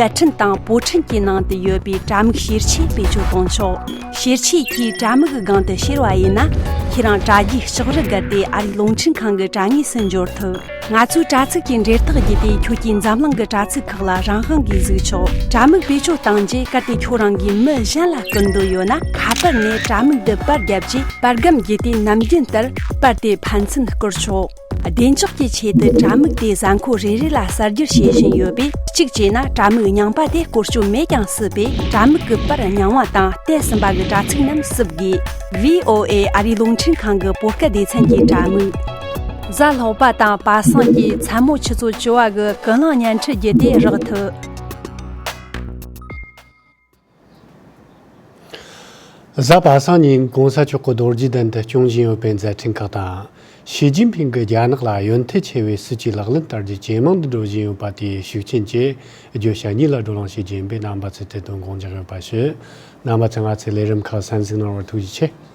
སྐད་འཕྲིན་དང་པོ་ཊི་ཤན་གྱི་ནང་དུ་ཡོད་པའི་དྲ་མིག་ཤེར་ཆས་བེད་སྤྱོད་གཏོང་ཆོག་ཤེར་ཆས་ཀྱིས་དྲ་མིག་གི་སྒང་དུ་ཤེར་བ་ཡིན་ན། ཁྱེད་རང་དྲ་རྒྱའི་ལྕགས་རི་བརྒལ་ཏེ་ཨ་རིའི་རླུང་འཕྲིན་ཁང་གི་དྲ་ངོས་སུ་འབྱོར་ཐུབ། ང་ཚོའི་དྲ་ཚིགས་ཀྱི་འབྲེལ་ཐག་བརྒྱུད་དེ་ཁྱོད་ཀྱིས་འཛམ་གླིང་གི་དྲ་ཚིགས་ཁག་ལ་རང་དབང་གིས་གཟིགས་ཆོག་དྲ་མིག་བེད་སྤྱོད་བཏང་རྗེས་གལ་ཏེ་ཁྱོད་རང་གིས་མི་གཞན་ལ་སྐུར་འདོད་ཡོད་ན། ཁ་པར་ནས་དྲ་མིག་འདི་པར་བརྒྱབ་རྗེས་པར་སྒམ་བརྒྱུད་དེ་ནམ་རྒྱུན་ལྟར་པར་དེ་ཕན་ཚུན་བསྐུར་ཆོག་བདེ་འཇགས་ཀྱི་ཆེད་དུ་དྲ་མིག་དེ་གཟའ་འཁོར་རེ་རེ་ལ་གསར་བསྒྱུར་བྱེད་བཞིན་ཡོད་པས། གཅིག་བྱས་ན་དྲ་མིག་རྙིང་པ་དེ་བཀོལ་སྤྱོད་མེད་ཀྱང་སྲིད་པས། དྲ་མིག་གི་པར་རྙིང་བ་དང་བལྟས་ཟིན་པ་གི་དྲ་ཚིགས་རྣམས་བསུབ་དགོས། ཝི་ཨོ་ཨེ་ཨ་རིའི་རླུང་འཕྲིན་ཁང་གི་བོད་སྐད་སྡེ་ཚན་གྱི་དྲ་མིག་གཟའ་ལྷག་པ་དང་པ་སངས་ཀྱི་མཚན་མོ་ཆུ་ཚོད་བཅུ་པ་གི་ཀུན་གླེང་བརྙན་འཕྲིན་བརྒྱུད་དེ་རག་ཐུབ། གཟའ་པ་སངས་ཉིན་༸གོང་ས་མཆོག་གི་རྡོ་རྗེ་གདན་དུ་སྐྱོང་བཞིན་ཡོད་པའི་མཛད་འཕྲིན་ཁག་དང་། ཞི་ཅིན་ཕིང་གིས་རྒྱ་ནག་ལ་ཡོན་ཐེ་ཆེ་བའི་སྲིད་ཇུས་ལག་ལེན་བསྟར་རྒྱུ་ཇེ་མང་དུ་འགྲོ་བཞིན་ཡོད་པ་དེའི་ཤུགས་རྐྱེན་གྱིས་བརྗོད་བྱ་གཉིས་ལ་བགྲོ་གླེང་བྱེད་རྒྱུ་ཡིན་པས། རྣམ་པ་ཚོས་དེ་དོན་དགོངས་འཇགས་ཡོད་པ་ཞུ། རྣམ་པ་ཚོས་ང་ཚོའི་ལས་རིམ་ཁག་གསན་གཟིགས་གནང་བར་ཐུགས་རྗེ་ཆེ།